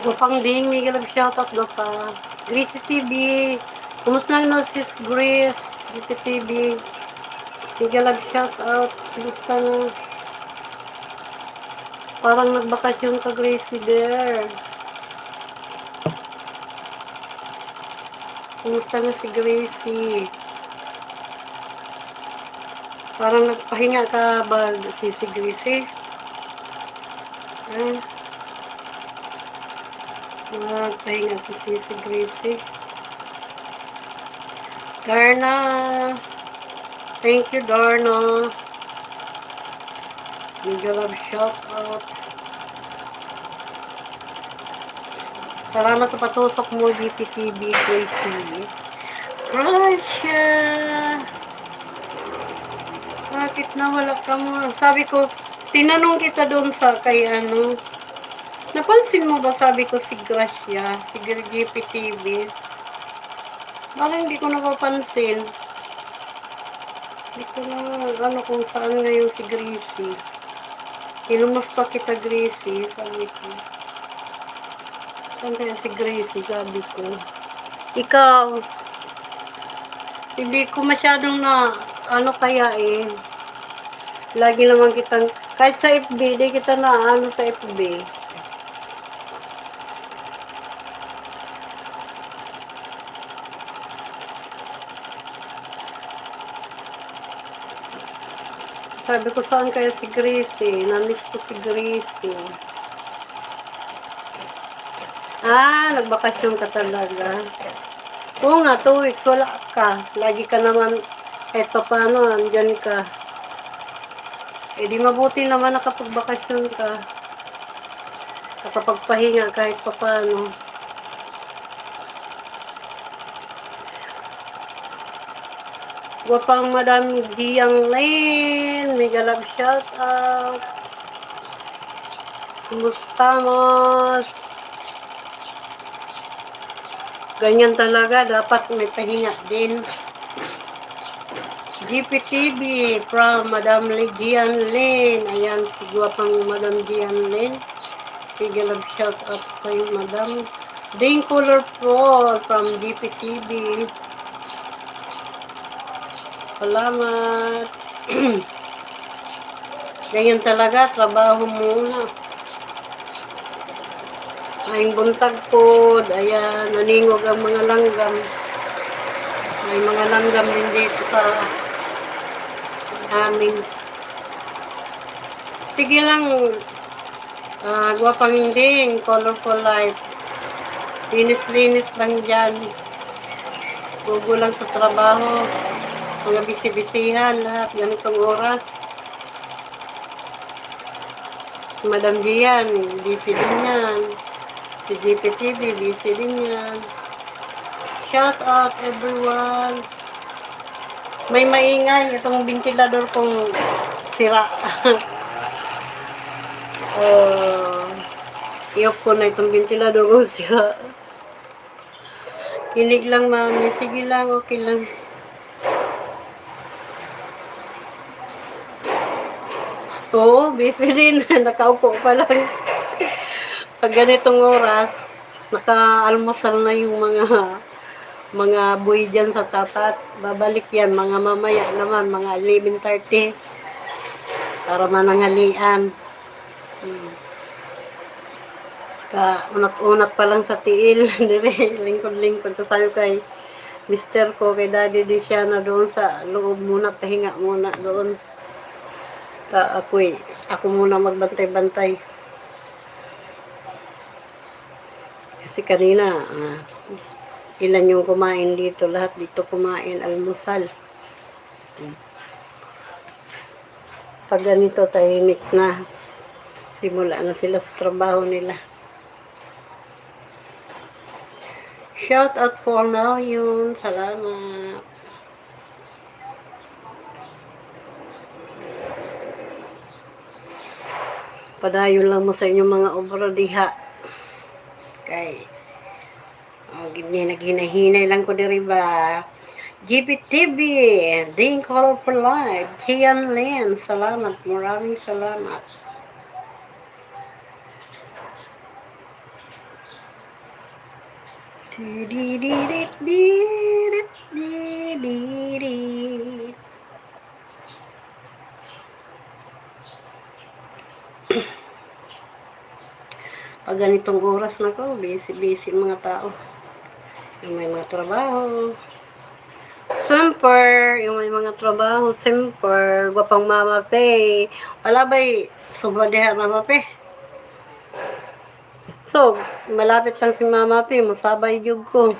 Gupang Ding, may love shoutout pa. Gracie TV. Kumusta na, sis Grace? GP TV. Mega love shoutout. Kumusta na? Parang nagbakasyon ka, Gracie Bear. Kumusta na si Gracie? Parang nagpahinga ka ba si Gracie? Ah. Nagpahinga si si Gracie. Darna. Thank you, Darna. Mega love shout out. Salamat sa patusok mo, GPTV Gracie. Gracia! Bakit nawala ka mo? Sabi ko, tinanong kita doon sa kay ano. Napansin mo ba, sabi ko, si Gracia, si GPTV? Parang hindi ko napapansin. Hindi ko na ano kung saan ngayon si Gracie. Kinumusta kita, Gracie, sabi ko. Saan kaya si Gracie, sabi ko. Ikaw, hindi ko masyadong na, ano kaya eh. Lagi naman kitang, kahit sa FB, di kita na ano sa FB. Sabi ko, saan kaya si Gracie? Namiss ko si Gracie. Ah, nagbakasyon ka talaga. Oo nga, 2 weeks, wala ka. Lagi ka naman, eto paano, andyan ka. Eh di mabuti naman nakapagbakasyon ka. Nakapagpahinga kahit papaano. Gwapang Madam Giang Lane, mega love shout out. Kumusta, mos? Ganyan talaga, dapat may pahinga din. GPTV from Madam Gian Lane. Ayan, si gwapang Madam Gian Lane. Mega love shout out sa iyo, Madam. Ding Colorful from GPTV. Salamat. Ganyan talaga, trabaho muna. Ay, buntag po. Ayan, naningog ang mga langgam. May mga langgam din dito sa amin. Sige lang, gwapang ding, colorful life. Linis-linis lang dyan. Gugo lang sa trabaho. Mga busy-busyhan lahat, ganitong oras. Madam Gian, busy din yan. Si GPTV, busy din yan. Shout out, everyone. May maingay itong ventilador kong sira. I-off ko na itong ventilador kong sira. Kinig lang, mami. Sige lang, okay lang. Oo, busy din. Nakaupo pa lang. Pag ganitong oras, naka-almusal na yung mga buhay dyan sa tapat. Babalik yan mga mamaya naman, mga 11:30 para mananghalian. Ka unat-unat pa lang sa tiil, dire lingkod-lingkod. Tapos sabi ko kay mister ko, kay daddy, di siya na doon sa loob muna, pahinga muna doon. Ta ako eh, ako muna magbantay-bantay. Kasi kanina, ilan yung kumain dito, lahat dito kumain almusal. Pag ganito, tahimik na. Simula na sila sa trabaho nila. Shout out for million. Salamat. Padayon lang mo sa inyong mga obra diha. Kay oh, gini naghinay-hinay lang ko diri ba. GPTV, Ding Color for Life, Kian Lin, salamat, maraming salamat. Di-di-di-di-di-di-di-di. Pag ganitong oras na ko, busy-busy mga tao. Yung may mga trabaho. Semper, yung may mga trabaho, semper, gwapang Mama Pay. Wala ba'y sobra diha, Mama Pay? So, malapit lang si Mama Pay, musabay jud ko.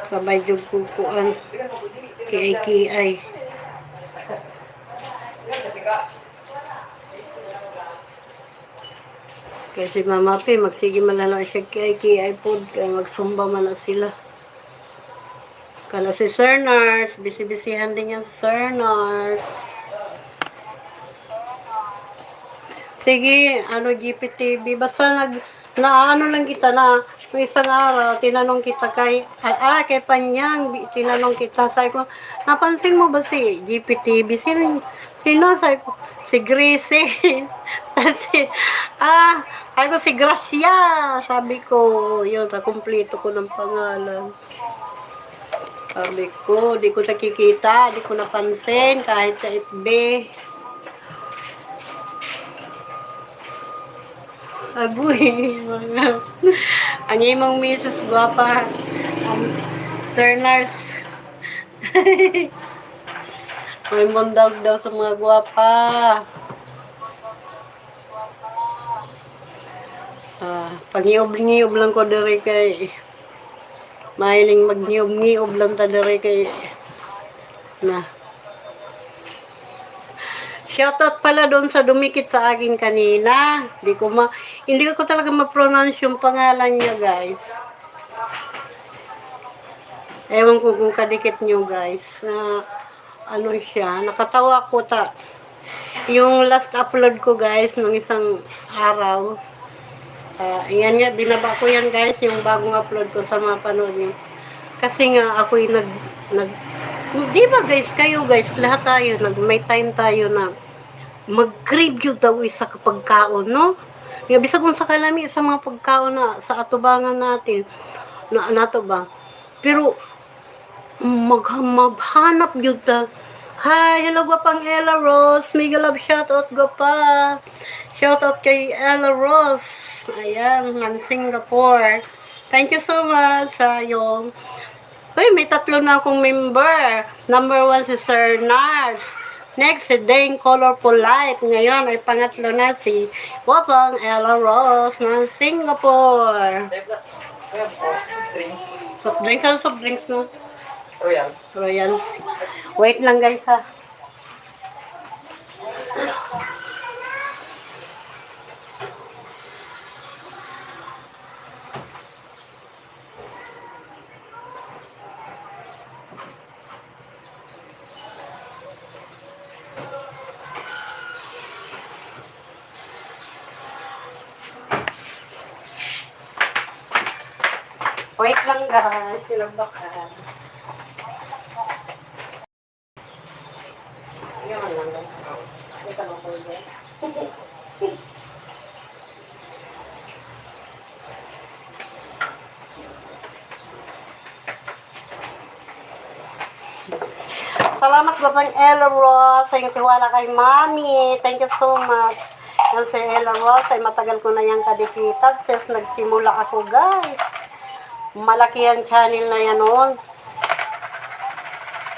Sabay jud ko kuan. Kiay-kiay. Kaya si Mama P, magsige man lang na siya kiay-kiay pod, kaya magsumba man na sila. Kana si Sir Nars, busy-busyhan din yan si Sir Nars. Sige, ano GPTV, basta naano lang kita na nung isang araw, tinanong kita kay, kay Panyang, tinanong kita, sabi ko, "Napansin mo ba si GPTV?" "Sino, sino?" Sabi ko, "Si Gracie." Kasi, sabi ko, "Si Gracia." Sabi ko, yun, nakumpleto ko ng pangalan. Sabi ko, di ko nakikita, di ko napansin, kahit sa FB. Agoy, mga. Ang imong misis, gwapa. Sir Nurse. May mundag daw sa mga gwapa. Ah, pag-ngiob-ngiob lang ko diri kay mahiling mag-ngiob-ngiob lang ta diri kay na. Shoutout pala doon sa dumikit sa akin kanina. Hindi ko talaga ma-pronounce yung pangalan niya, guys. Ewan ko kung kadikit nyo, guys. Na, ano siya, nakatawa ko ta. Yung last upload ko, guys, nung isang araw. Ah, yan nga, binaba ko yan, guys, yung bagong upload ko sa mga panood niyo. Kasi nga, ako'y nag, di ba guys, kayo guys, lahat tayo, may time tayo na mag-crave yun daw isa kapag kaon, no? Nga, bisag kung sa kalami sa mga pagkaon na sa atubangan natin, na nato ba? Pero, maghanap yun ta. Hi, hello gwapang Ella Rose. Mega love shoutout, gwapa. Shoutout kay Ella Rose. Ayan, ng Singapore. Thank you so much sa yung. Uy, may tatlo na akong member. Number 1 si Sir Nars. Next, si Dane Colorful Life. Ngayon ay pangatlo na si Gwapang Ella Rose ng Singapore. I have soft drinks. Soft drinks? Ano soft drinks mo? Royal. Royal. Wait lang, guys, ha. Wait lang, guys, sinabakan. Yan lang. May tanong ko dyan. Salamat, Babang Ella Ross, sa iyong tiwala kay Mami. Thank you so much. Yan si Ella Ross ay matagal ko na yung kadikitan since nagsimula ako, guys. Malaki ang channel na yan noon.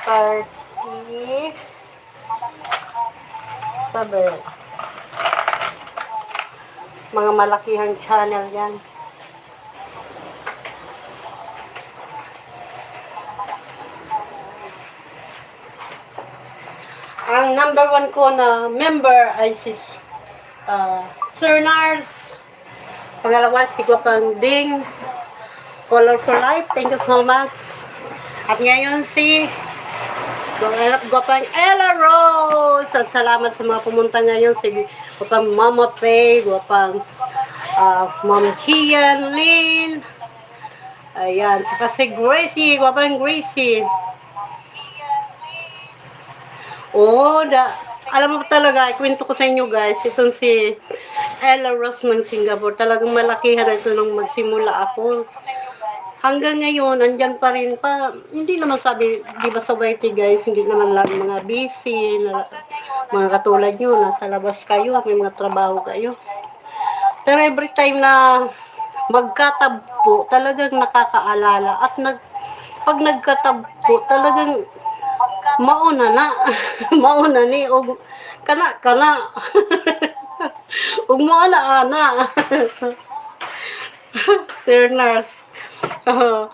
30 sabi. Mga malakihang channel yan. Ang number 1 ko na member ay si Sir Nars. Pangalawa, si Gwapang Ding. Colorful Life. Thank you so much. At ngayon si Gwapang Ella Rose. At salamat sa mga pumunta ngayon. Si Gwapang Mama Faye, Gwapang Ma'am Kian Lynn. Ayan. Saka si Gracie, Gwapang Gracie. Oh, alam mo talaga, ikwento ko sa inyo, guys, itong si Ella Rose ng Singapore. Talagang malakihan ito nung magsimula ako. Hanggang ngayon, andyan pa rin pa. Hindi naman sabi, di ba sa YT guys, hindi naman lang mga busy, na, mga katulad nyo, nasa labas kayo, may mga trabaho kayo. Pero every time na magkatagpo, talagang nakakaalala. At pag nagkatagpo, talagang mauna na. Mauna ni og kana kana. Ug mo ana ana. Sir Nurse. Oh,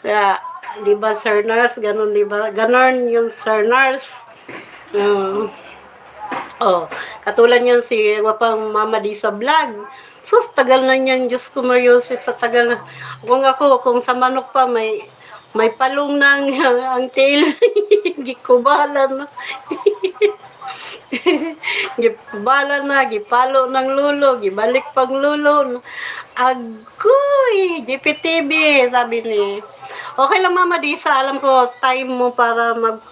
yeah. Di ba, Sir Nurse? Ganun, di ba? Ganon yung Sir Nurse. Oh, katulad niyan si Wapang Mama Di sa vlog. Sus, tagal na niyan, Diyos ko Mariosep, sa tagal na. Kung ako, kung sa manok pa, may palong ng ang tail. Gikubalan na. Gibala na, gipalo ng lulo, gibalik pang lulo. Agoy! GPTV, sabi ni. Okay lang, Mama Disa, alam ko time mo para mag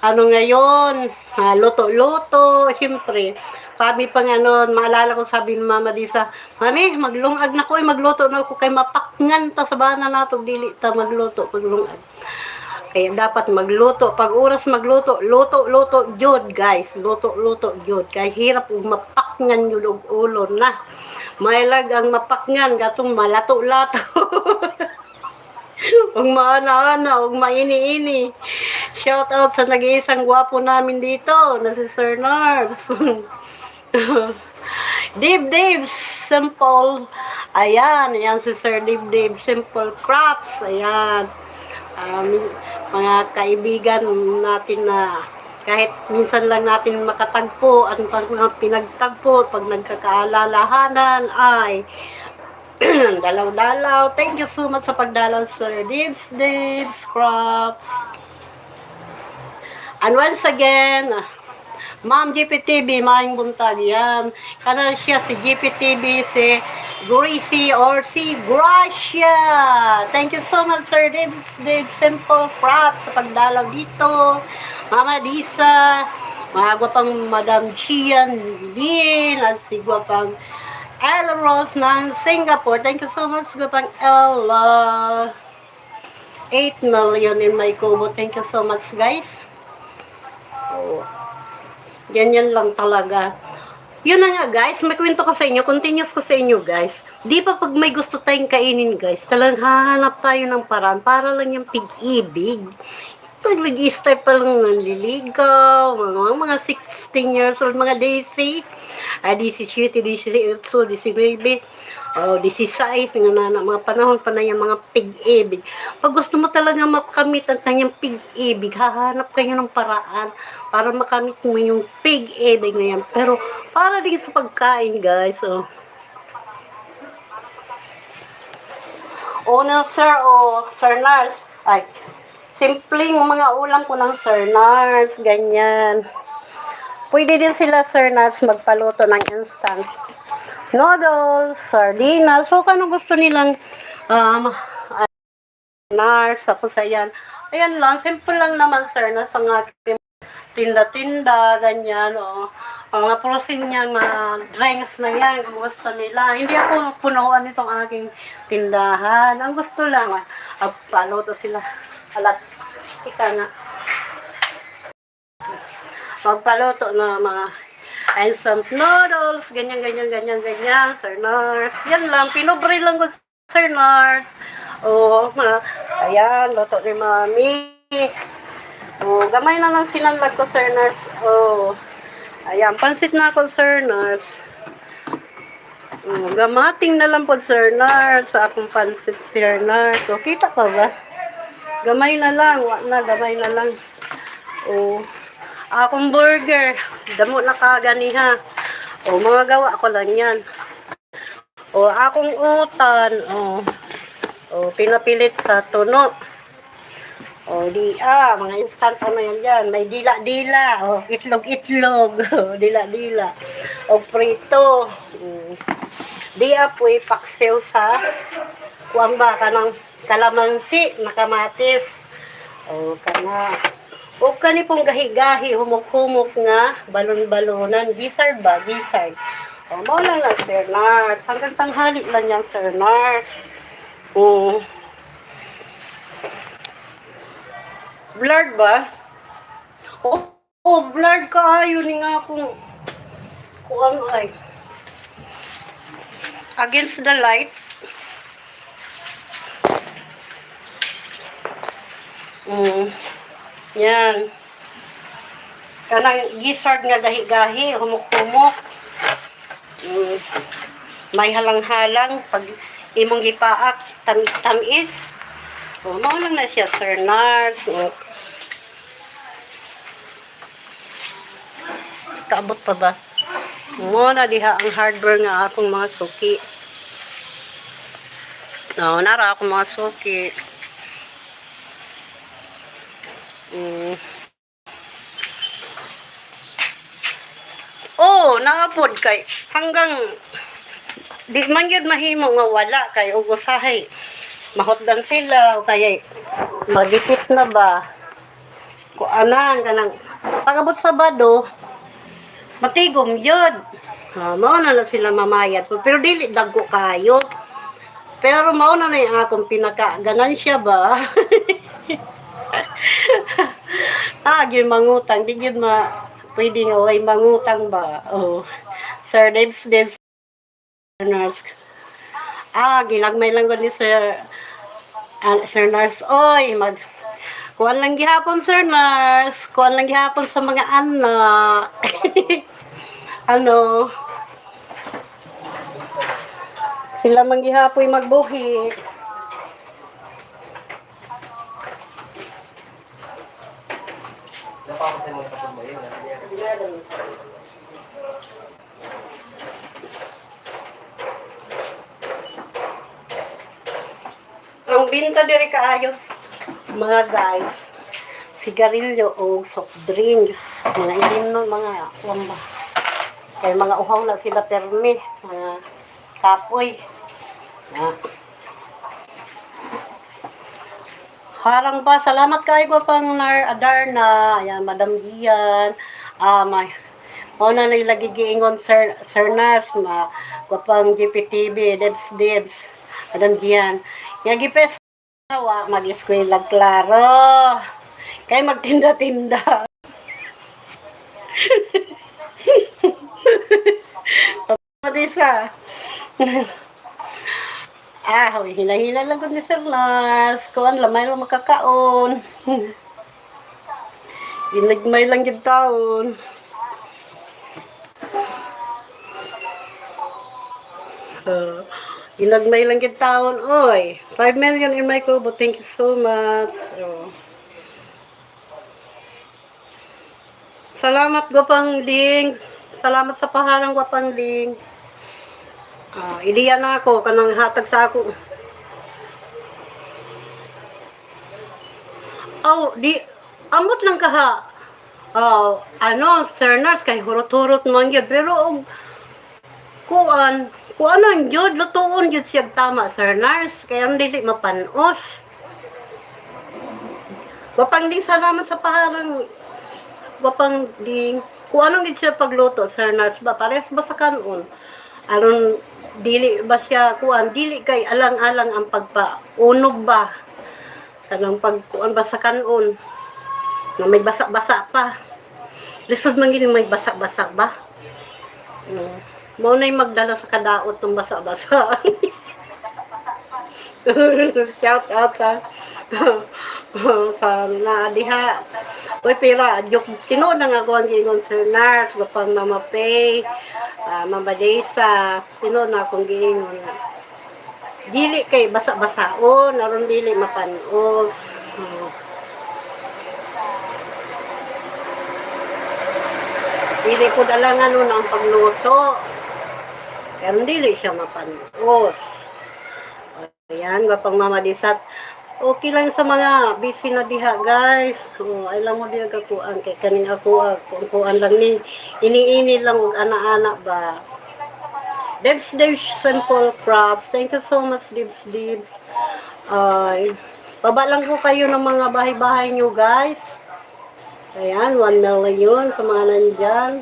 ano ngayon, luto-luto, siyempre. Sabi pa nga noon, maalala ko sabi ni Mama Disa, "Mami, maglungag na ko, eh, magluto na ako kay mapakngan ta sa bana nato, dili ta magluto, maglungag." Kaya dapat magluto. Pag oras magluto, luto, luto, jud, guys. Luto, luto, jud. Kaya hirap ug mapakngan yun og ulo na. Mailag ang mapakngan, gatong malato-lato. Ug maana-ana, ug maini-ini. Shout out sa nag-iisang gwapo namin dito, na si Sir Nars. Dave Dave Simple. Ayan, ayan si Sir Dave Dave Simple Crafts. Ayan. Mga kaibigan natin na kahit minsan lang natin makatagpo at pag mga pinagtagpo, pag nagkakaalalahanan ay dalaw-dalaw. Thank you so much sa pagdalaw, Sir Dibs Dibs Crops. And once again, Ma'am GPTV, maayong buntag yan. Kana siya si GPTV, si Gracie or si Gracia. Thank you so much, Sir Dave, Dave Simple Crop sa pagdalaw dito. Mama Lisa, mga gwapang Madam Chian Lin, at si gwapang Ella Rose ng Singapore. Thank you so much, gwapang Ella. 8 million in my kubo. Thank you so much, guys. Oh. Ganyan lang talaga. Yun na nga guys, may kwento ko sa inyo, continuous ko sa inyo guys. Di ba pag may gusto tayong kainin guys, talagang hahanap tayo ng paraan para lang yung pig-ibig. Pag nag-start pa lang nanliligaw, mga 16 years old, mga Daisy, 17, 18, 19, oh, 16, nga na, mga panahon pa na yung mga pig-ibig. Pag gusto mo talaga makamit ang kanyang pig-ibig, hahanap kayo ng paraan para makamit mo yung pig-ibig na yan. Pero para din sa pagkain, guys, oh. Una, sir, o sir nurse, ay, simpleng mga ulam ko ng sir nurse, ganyan. Pwede din sila, sir nurse, magpaluto ng instant noodles, sardinas. So, kung ano gusto nilang nurse, tapos ayan. Ayan lang, simple lang naman, sir, nasa ang aking tinda-tinda, ganyan, o. Ang mga frozen niyan, mga drinks na yan, kung gusto nila. Hindi ako punuan itong aking tindahan. Ang gusto lang, paluto sila. Alat. Ika nga. Magpaluto na mga instant noodles, ganyan, ganyan, ganyan, ganyan, Sir Nurse. Yan lang, pinobre lang ko, Sir Nurse. O, mga, ayan, luto ni Mami. O, gamay na lang sinanlag ko, Sir Nurse. O, ayan, pansit na ako, Sir Nurse. O, gamating na lang po, Sir Nurse, sa akong pansit, Sir Nurse. O, kita pa ba? Gamay na lang, wa na, gamay na lang. O, akong burger, damo na kaganiha. O, mga gawa ko lang yan. O, akong utan, o, o, pinapilit sa tuno. O, di, mga instant ano yan dyan. May dila-dila, o, itlog-itlog, o, dila-dila. O, prito. Di apoy paksiw sa kuan ba kanang kalamansi na kamatis. O, kana. O, kani pong gahi-gahi, humok-humok nga, balon-balonan, gizzard ba? Gizzard. O, mao lang na, Sir Nars. Hanggang tanghali lang yan, Sir Nars. Blurred ba? Oo, oh, blurred ka. Ayun nga kung ano ay. Against the light. Yan. Kanang gizzard nga gahi-gahi, humok-humok. May halang-halang pag imong gipaak, tamis-tamis. O, mao lang na siya, Sir Nars. O. Kaabot pa ba? Mo na diha ang hardware nga akong mga suki. No, nara akong mga suki. Oh, naapod kay hanggang di man yun mahimo nga wala kay og usahay mahotdan sila o kay magipit na ba kuanan kanang pag-abot Sabado, matigom yun. Ah, mao na na sila mamayad pero dili dagko kayo, pero mao na na yung akong pinaka ganansya ba. Ah, gyud mangutang, di gyud ma pwede nga walay mangutang ba. Oh. Sir Debs Debs Nurse. Ah, ginagmay lang ko ni Sir Sir Nurse. Oy, mag kuan lang gihapon, Sir Nurse. Kuan lang gihapon sa mga anak. Ano? Sila man gihapoy magbuhi. Napapasay mo yung kasama yun. Ano yan? Ang binta diri kaayo, mga guys, sigarilyo o soft drinks, mga inom, mga wamba. Kay mga uhaw na sila permi, mga kapoy. Na. Harang pa, salamat kay ko pang nar Adarna, ayan, Madam Gian, ah, may mao na lagi giingon Sir Nars, ma gwapang GPTV, Debs Debs, Madam Gian. Nga gipes wa mag-eskwela klaro. Kay magtinda-tinda. Marisa. Ah, hoy, hila-hila lang ko ni Sir Lars. Kuan, lamay lang makakaon. Ginagmay lang gid taon. Ginagmay lang gid taon. Oy, 5 million in my kubo. Thank you so much. Oh. Salamat, Gwapang Ling. Salamat sa paharang, Gwapang Ling. Ah, iliya na ako kanang hatag sa ako. Aw, di amot lang kaha. Oh, ano, Sir Nurse, kay hurot-hurot man gyud pero og kuan, kuanan gyud, lutuon gyud siya tama, Sir Nurse, kay ang dili mapanos. Gwapang Ding, salamat sa paharang, Gwapang Ding. Kuanon gyud siya pagluto, Sir Nurse ba? Parehas ba sa kanon? Aron dili ba siya kuan, dili kay alang-alang ang pagpaunog ba? Kanang pagkuan ba sa kanon? Na may basa-basa pa. Lisod man gini may basa-basa ba? Mao na'y magdala sa kadaot ng basa-basa. Shout out sa naadiha. Uy, pira, joke. Tinuod na nga ko ang giingon, Sir Nars, gapang Mama Pay, Mama Desa, tinuod na akong giingon. Dili kay basa-basaon, aron dili mapanos. Dili ko dalangan nun ang pagluto. Pero dili siya mapanos. Ayan, gwapang Mama Disat. Okay lang sa mga busy na diha, guys. Oh, alam mo diha kakuan kay kaning ako ah, kuan lang ni ini-ini lang og ana-ana ba. Debs Debs Simple Crafts. Thank you so much, Debs Debs. Ay, baba lang po kayo ng mga bahay-bahay nyo, guys. Ayan, 1 million sa mga nandyan.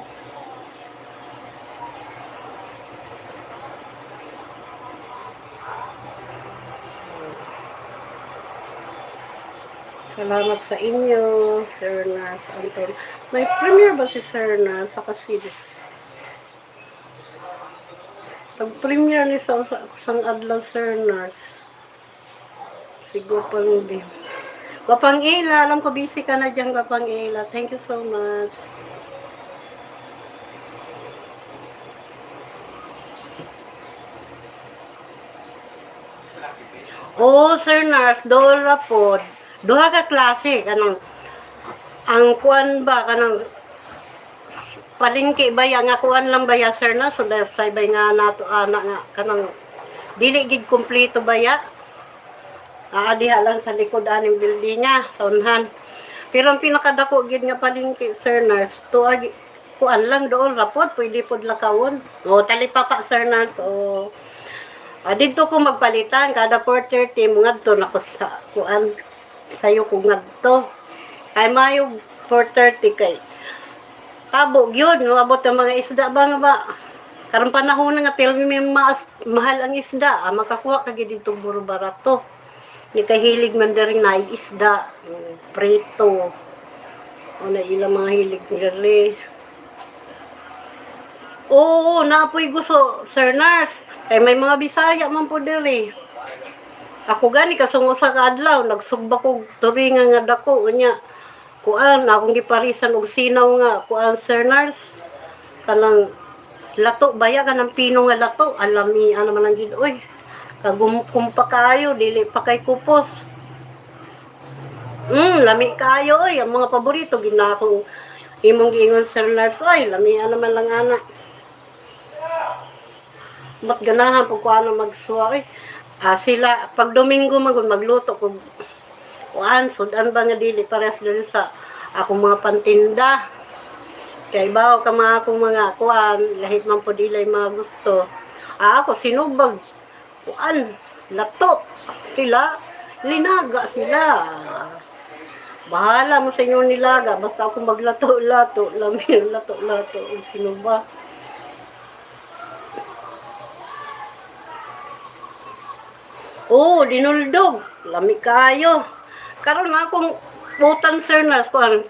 Salamat sa inyo, Sir Nars Anton. May premiere ba si Sir Nars? Saka si Pag-premiere ni sa sang adlaw, Sir Nars. Si Gopang di. Gwapang Ila, alam ko busy ka na dyan, Gwapang Ila. Thank you so much. Oo, Sir Nars, dool ra pod. Duha ka klase kanang ang kuan ba kanang palengke ba ya nga kuan lang ba ya, Sir Nars, so sa ibay nga nato ana nga kanang dili gid kumpleto ba ya. Aa diha lang sa likod aning building nga, sa unhan. Pero ang pinakadako gid nga palengke, Sir Nars, tuag kuan lang doon ra pod, pwede pod lakawon. O talipapa, Sir Nars, o didto ko magpalitan kada 4:30 ngadto na ko sa kuan sayo ko ngadto. Ay mayo 4:30 kay tabo gyud moabot ang mga isda ba nga ba. Karon panahon na nga pero may maas, mahal ang isda, makakuha ka gid dito buro barato. Ni kahilig man diri na isda, prito. O na ilang mga hilig diri. Oo, naapoy gusto, Sir Nars. Kay may mga Bisaya man po diri. Ako gani kasung usa ka adlaw nagsugba ko turinga nga dako unya. Kuan akong giparisan og sinaw nga kuan, Sir Nars. Kanang lato baya kanang pino nga lato alami ano man ang gid oy. Kagumkum pa kayo dili pa kay kupos. Lami kayo oy ang mga paborito ginakong imong giingon, Sir Nars, oy lami naman lang ana. Mat ganahan pag kuano magsuwa oy. Sila pag Domingo magud magluto kog kuan sudan ba nga dili parehas diri sa akong mga pantinda. Kay bawo ka mga akong mga kuan, lahit man pud ilay mga gusto. Ako sinubag kuan lato sila linaga sila. Bahala mo sa inyong nilaga basta ako maglato-lato, lami lato-lato og sinuba. Oo, dinuldog. Lami kayo. Karon akong butan, Sir Nars, kuan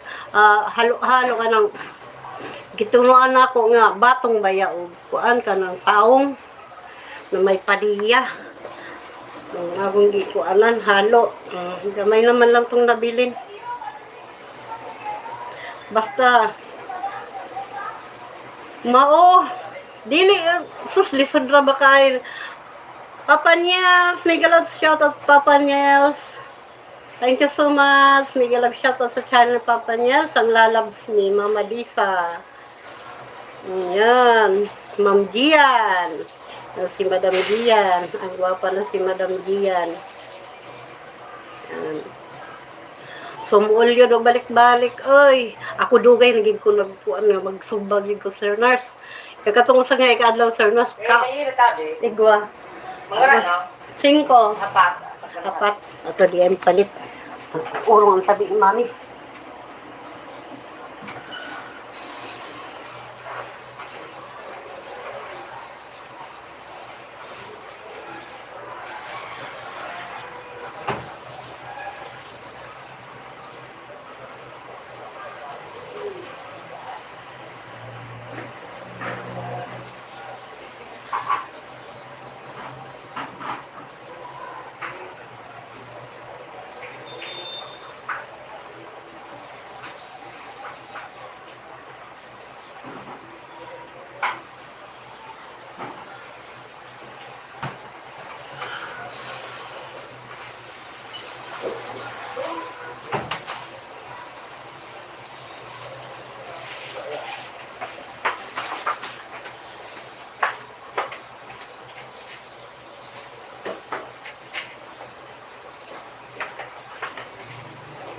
halo-halo ka ng gitunuan ako nga batong baya og kuan ka ng taong na may padiya. Ang akong gikuanan halo. Gamay naman lang tong nabilin. Basta mao dili sus lisod ra ba kay Papa Niels, mega love shout out Papa Niels. Thank you so much. Mega love shout out sa channel Papa Niels, ang lalabs ni Mama Lisa. Ayan, Ma'am Gian. Si Madam Gian, ang gwapa na si Madam Gian. Ayan. Sumuol yun og balik-balik, oy. Ako dugay na gid ko nagkuan na magsubag gid ko, Sir Nars. Kay katong sa nga ikaadlaw, Sir Nars, Eh, ka may tabi. igwa. Mga ano? Singko. Apat. Apat. Ato di ay palit. Urong ang tabi ni mami.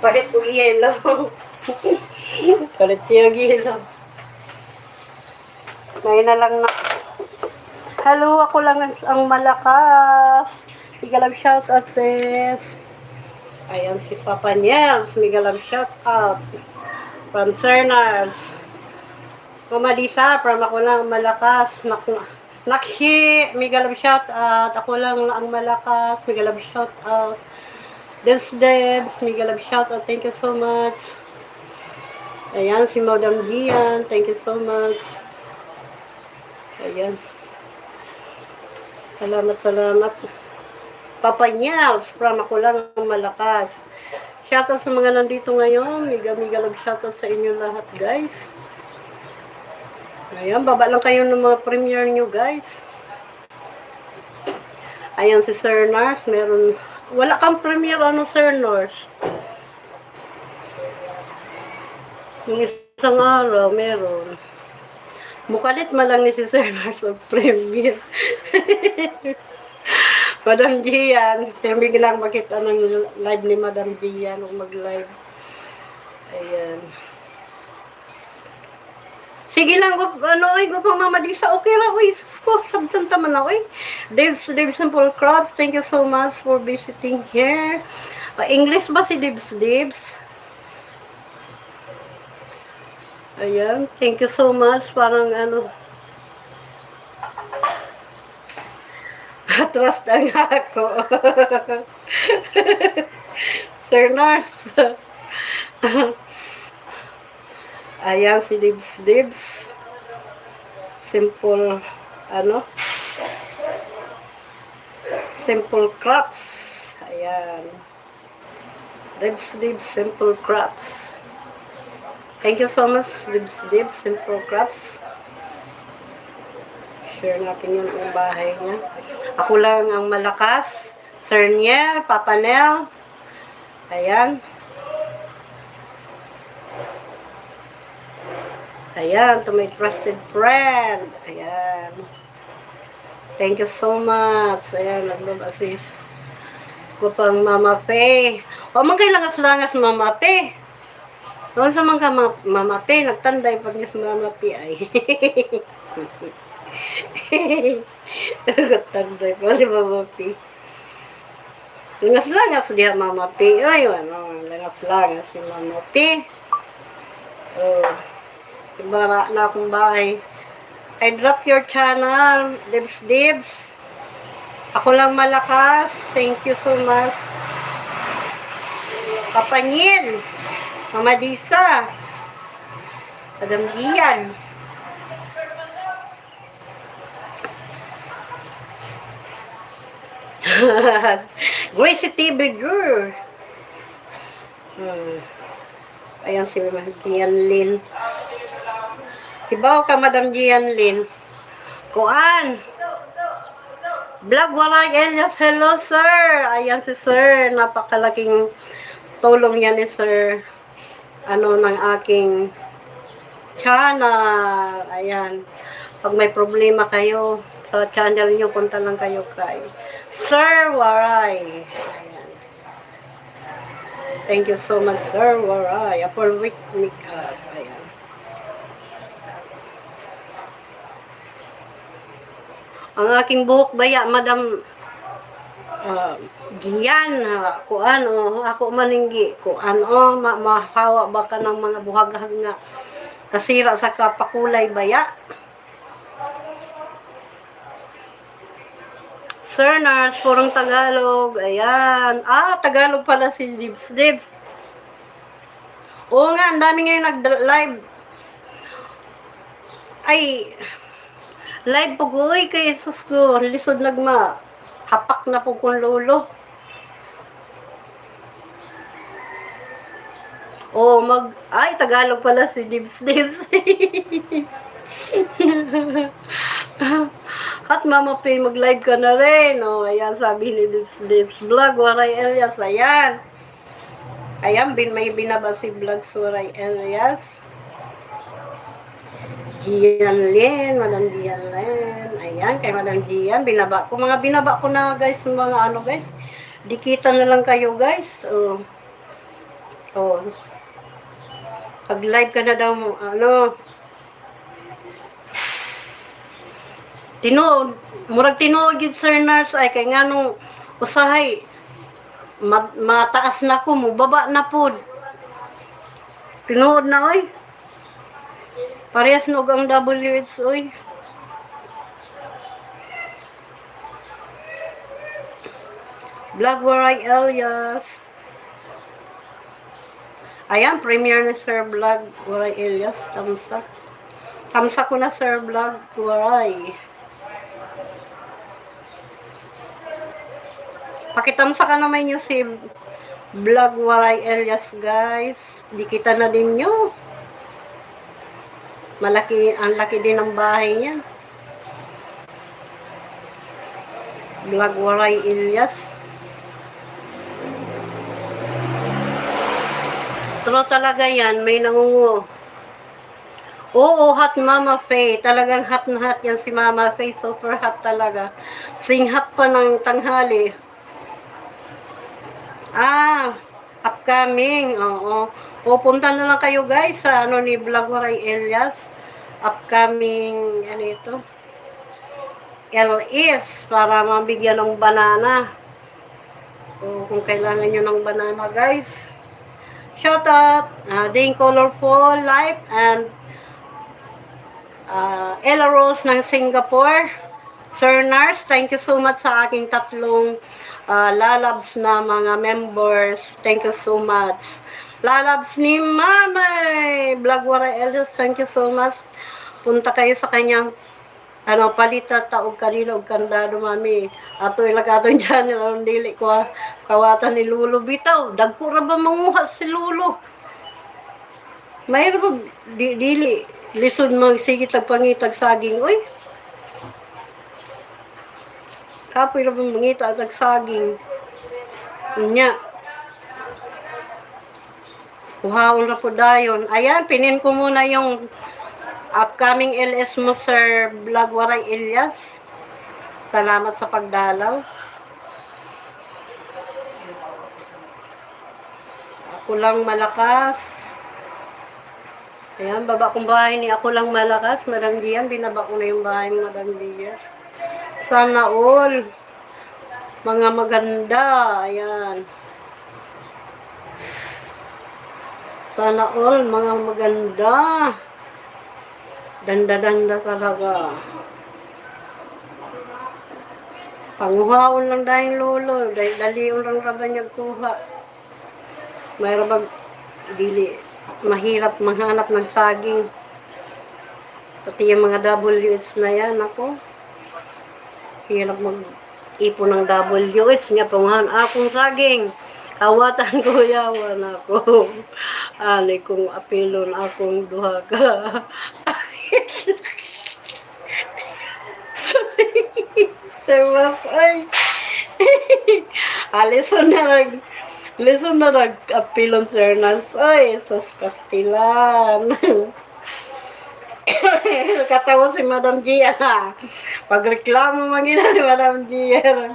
Palit og yelo. Palit siya og yelo. Ngayon na lang na. Hello, ako lang ang malakas. Mega love shout out, sis. Ayan si Papa Niels. Mega love shout out. From Cernars. Mama Lisa, from ako lang ang malakas. Nakshi, mega love shout out. Ako lang ang malakas. Mega love shout out. Debs Debs, mega love shout out. Thank you so much. Ayan, si Madam Gian. Thank you so much. Ayan. Salamat, salamat. Papa Nyals, from Ako Lang Ang Malakas. Shoutout sa mga nandito ngayon. Mega, mega love shoutout sa inyo lahat, guys. Ayan, baba lang kayo ng mga premiere nyo, guys. Ayan si Sir Nars, meron. Wala kang premiere, ano, Sir Nars? Yung isang araw, meron. Mukalit malang ni si Sir Nars og premiere. Madam Gian, pero lang makita ng live ni Madam Gian kung mag-live. Ayan. Sige lang, ano, ay, gupang Mama Lisa, okay ra, uy, sus ko, sabtan taman na, uy. Dave's, Dave's Simple Crabs, thank you so much for visiting here. English ba si Dibs Dibs? Ayan, thank you so much. Parang ano, trust ang ako. Sir Nars. Ayan, si Dibs Dibs. Simple, ano? Simple Crops. Ayan. Dibs Dibs, Simple Crops. Thank you so much, Dibs Dibs, Simple Crops. Share natin yun ang bahay niya. Ako Lang Ang Malakas. Sir Niel, Papa Nel. Ayan. Ayan, to my trusted friend. Ayan. Thank you so much. Ayan, nagbaba si ko pang Mama Pe. O man kay langas-langas, Mama Pe. Doon sa mga Mama Pe, nagtanday pag ni Mama Pe ay. Nagtanday pa si Mama Pe. Langas-langas diha, Mama Pe. Ay, ano, langas-langas si Mama Pe. Oh. Iba na akong bahay. I drop your channel, Dibs Dibs. Ako Lang Malakas. Thank you so much. Kapanyil. Mama Disa. Madam Gian. Gracie TV girl. Ayan si Mama Gian Lin. Hibaw ka, Madam Gian Lin. Kuan. Vlog Waray Elias, hello, sir. Ayan si sir, napakalaking tulong yan ni sir. Ano ng aking channel. Ayan. Pag may problema kayo sa channel nyo, punta lang kayo kay Sir Waray. Ayan. Thank you so much, Sir Waray. Apple Week Makeup. Ayan. Ang aking buhok baya, Madam Gian, kuan oh, ako maninggi, kuan oh, mahawa ba ka ng mga buhaghag nga kasira sa kapakulay baya? Sir Nars, purong Tagalog. Ayan. Ah, Tagalog pala si Dibs Dibs. Oo nga, ang dami ngayon nag-live. Ay, live po ko, uy, kay Jesus ko, lisod nagma. Hapak na po kong lolo. Oh, ay, Tagalog pala si Dibs Dibs. At Mama Pay, mag-live ka na rin. Oh, ayan, sabi ni Dibs Dibs Vlog, Waray Elias, ayan. Ayan, may binaba si Vlog Waray Elias. Gian Lin, Madam Gian Lin. Ayan, kay Madam Gian, binaba ko. Mga binaba ko na, guys, mga ano, guys. Dikita na lang kayo, guys. Oh. Oh. Pag-live ka na daw, ano. Tinuod, murag tinuod gid, Sir Nurse, ay kay nganong usahay mataas na ko, mubaba na pod. Tinuod na oy. Parehas nog ang WH oy. Vlog Waray Elias. Ayan, premiere ni Sir Vlog Waray Elias. Tamsa. Tamsa ko na, Sir Vlog Waray. Pakitamsa ka naman yung si Vlog Waray Elias, guys. Di kita na din nyo. Malaki, ang laki din ng bahay niya. Vlog Waray Elias. Pero talaga yan, may nangungu. Oo, hot Mama Faye. Talagang hot na hot yan si Mama Faye. Super hot talaga. Sing hot pa ng tanghali. Ah, upcoming. Oo. O, punta na lang kayo, guys, sa ano ni Vlog Waray Elias. Upcoming, ano ito? LS para mabigyan ng banana. O, kung kailangan nyo ng banana, guys. Shout out, Ding Colorful Life and Ella Rose ng Singapore. Sir Nars, thank you so much sa aking tatlong lalabs na mga members. Thank you so much. Lalabs ni Mamay! Vlog Waray Elias, thank you so much. Punta kayo sa kanyang ano, palita taog kanino og kandado, mami. Ato ilag atong channel aron dili ko kawatan ni Lulo bitaw. Dagko ra ba manguha si Lulo? Mayroon di, dili lisod magsige tag pangitag saging, oy. Kapoy ra ba mangita tag saging? Nya. Kuhaon ra po dayon. Ayan, pinin ko muna yung upcoming LS mo, Sir Vlog Waray Elias. Salamat sa pagdalaw. Ako lang malakas. Ayan, baba kong bahay ni Ako Lang Malakas, Madam Dian. Binaba ko na yung bahay ni Madam Dian. Sana all. Mga maganda. Ayan. Sana all, mga maganda. Danda-danda talaga. Panguhaon lang dahil lolo. Dahil dalion lang raban niya kuha. Mayroon bang dili mahirap maghanap ng saging. Pati yung mga WH na yan, ako. Hirap mag-ipon ng WH niya. Panguhaon akong saging. Kawatan ko yawan ako. Ani kong apilon akong duha ka. Sir ay. Alison na nag Listen na nag-apilon, Sir Nas. Ay, sus Pastilan. Katawa si Madam Gia. Pagreklamo mangina ni Madam Gia.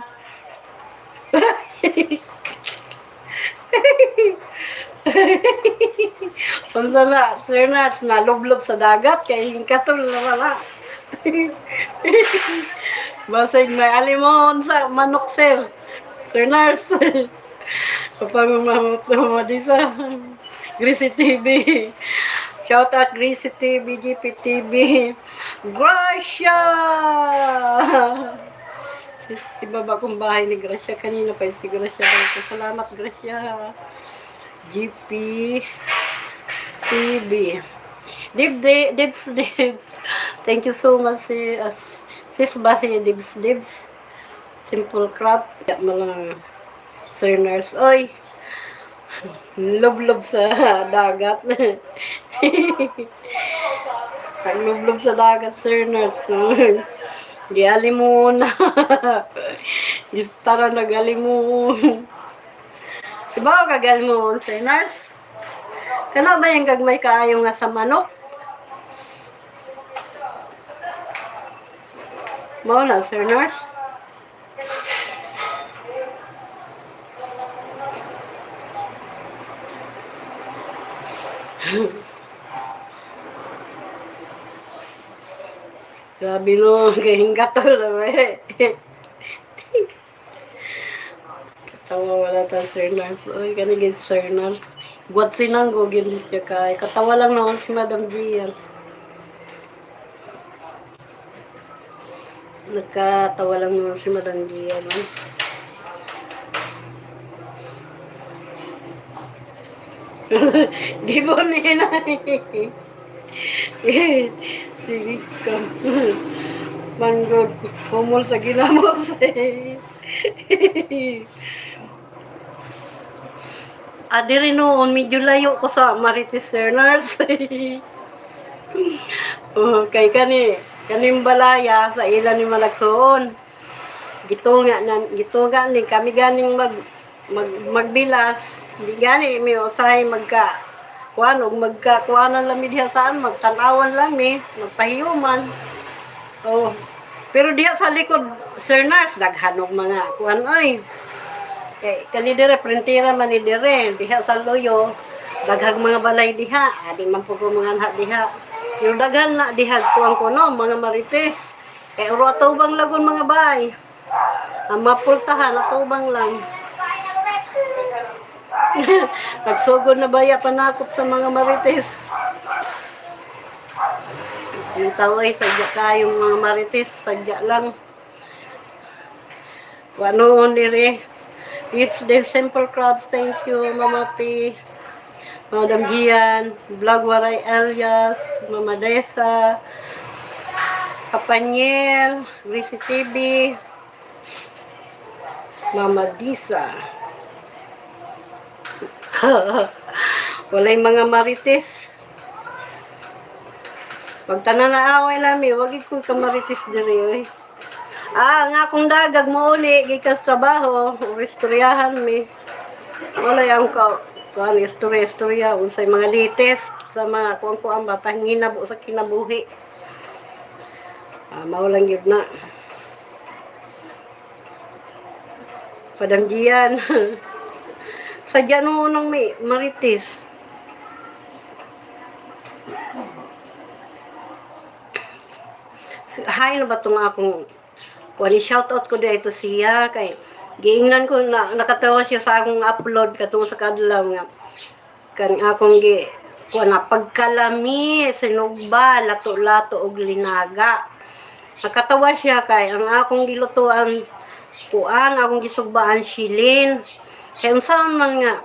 Unsa na, Sir Nats, nalublob sa dagat kay hingkatol na wala. Basig may alimon sa manok, sir. Sir Nars. Kapag mamadisa. Greasy TV. Shout out Greasy TV, GP TV. Gracia! Ibaba kong bahay ni Gracia. Kanina pa yung si Gracia. Salamat, Gracia. GP TV. Dib, dibs, dibs. Thank you so much, si, sis ba si Dibs, Dibs. Simple crop. Mga Sir Nurse. Oy, lublob sa dagat. Ang lublob sa dagat, Sir Nurse. No? Gialimon. Gistara nagalimon. Diba kagalimon, Sir Nurse? Kana ba yung gagmay kaayo nga sa manok? Mao na, Sir Nurse? Grabe no, kay hinggatol na ba eh. Katawa wala ta, Sir Nurse. Oy, kani gid Sir Nurse. Guwat sinanggo gid siya kay. Katawa lang naman si Madam Gian. Nagkatawa lang naman si Madam Gian. No? Gibon ni na. Sige ka. Manggod, humol sa ginamos eh. Ah, diri noon, medyo layo ko sa Marites Learners. Oh, kay kani, kaning balaya sa ila ni Malagsoon. Gitunga na, gitunga ni kami ganing mag mag magbilas, di gani mi usahay magka kuan og magka kuanan lang mi diha saan magtan-awan lang mi, magpahiyuman. Oh. Pero diha sa likod, Sir Nars, daghan og mga kuan oy. Kay kani dire printira man ni dire diha sa Luyo, daghang mga balay diha, adi man po ko mga anak diha. Pero daghan na diha kuan ko no, mga marites. Kay uro atubang lagon mga bay. Ang mapultahan atubang lang. Nagsugod na baya panakot sa mga marites. Yung tao ay sadya kayong mga marites, sadya lang. Wanoon dire. It's the Simple Crabs. Thank you, Mama P. Madam Gian, Vlog Waray Elias, Mama Desa, Kapanyel, Gracie TV, Mama Disa. Walay mga marites. Pag tanan na away lami, wag ko ka marites diri oy. Ah, nga akong dagag mo uli gikas trabaho, istoryahan mi. Walay ang ka kuan istorya istorya unsay mga latest sa mga kuan kuan ba panginabo sa kinabuhi. Ah, mao lang gyud na. Padanggian. Sadya no nang may marites. Hi na ba itong akong kuan, shout out ko dito siya kay giingnan ko na nakatawa siya sa akong upload katong sa kadlaw nga kan akong gi kuan na pagkalami sinugba lato-lato og linaga. Nakatawa siya kay ang akong gilutuan kuan akong gisugbaan shilin kay unsaon man nga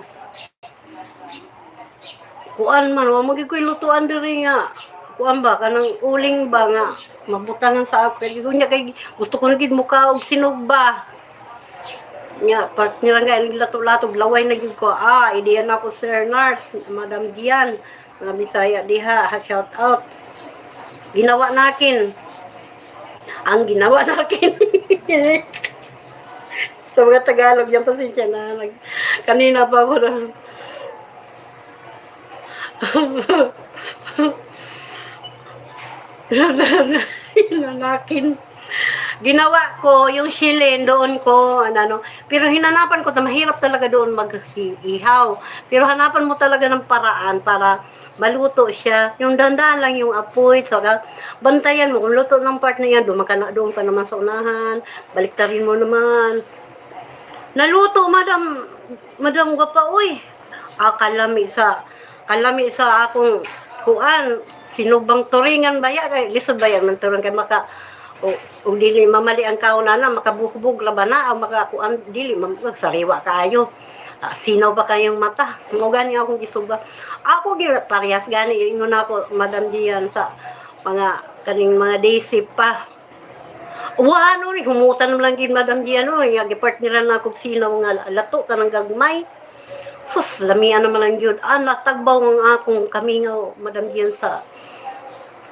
kuan man wa mo gyud ko'y lutuan diri nga kuan ba kanang uling ba nga mabutangan sa ako pero nya kay gusto ko na gid muka og sinugba nya partner nga lato-lato laway na gyud ko. Ah, ideya na ako, Sir Nars, Madam Gian, mga Bisaya diha ha, shout out. Ginawa nakin ang ginawa nakin sa mga Tagalog yan, pasensya na. Kanina pa ako na Lalakin. Ginawa ko yung shilin doon ko, ano, ano. Pero hinanapan ko na mahirap talaga doon mag-ihaw. Pero hanapan mo talaga ng paraan para maluto siya. Yung dandan lang yung apoy. So, bantayan mo. Kung luto ng part na yan, doon ka, na, doon ka naman sa unahan. Baliktarin mo naman. Naluto, madam. Madam pa, uy. Ah, kalami sa akong kuan sinubang turingan baya kay lisod baya man turing kay maka o dili mamali ang kaon na makabuhbog la na o makakuan dili sariwa kaayo. Ah, sinaw ba kayong mata mo gani akong gisuba ako gi parehas gani ingon ako, Madam Dian, sa mga kaning mga daisy pa. Wa no ni humutan man lang gid, Madam Dian, no nga gipartneran na akong sinaw nga lato kanang gagmay. Sus, lamian naman lang yun. Ah, natagbaw ang akong kamingaw, Madam Dian, sa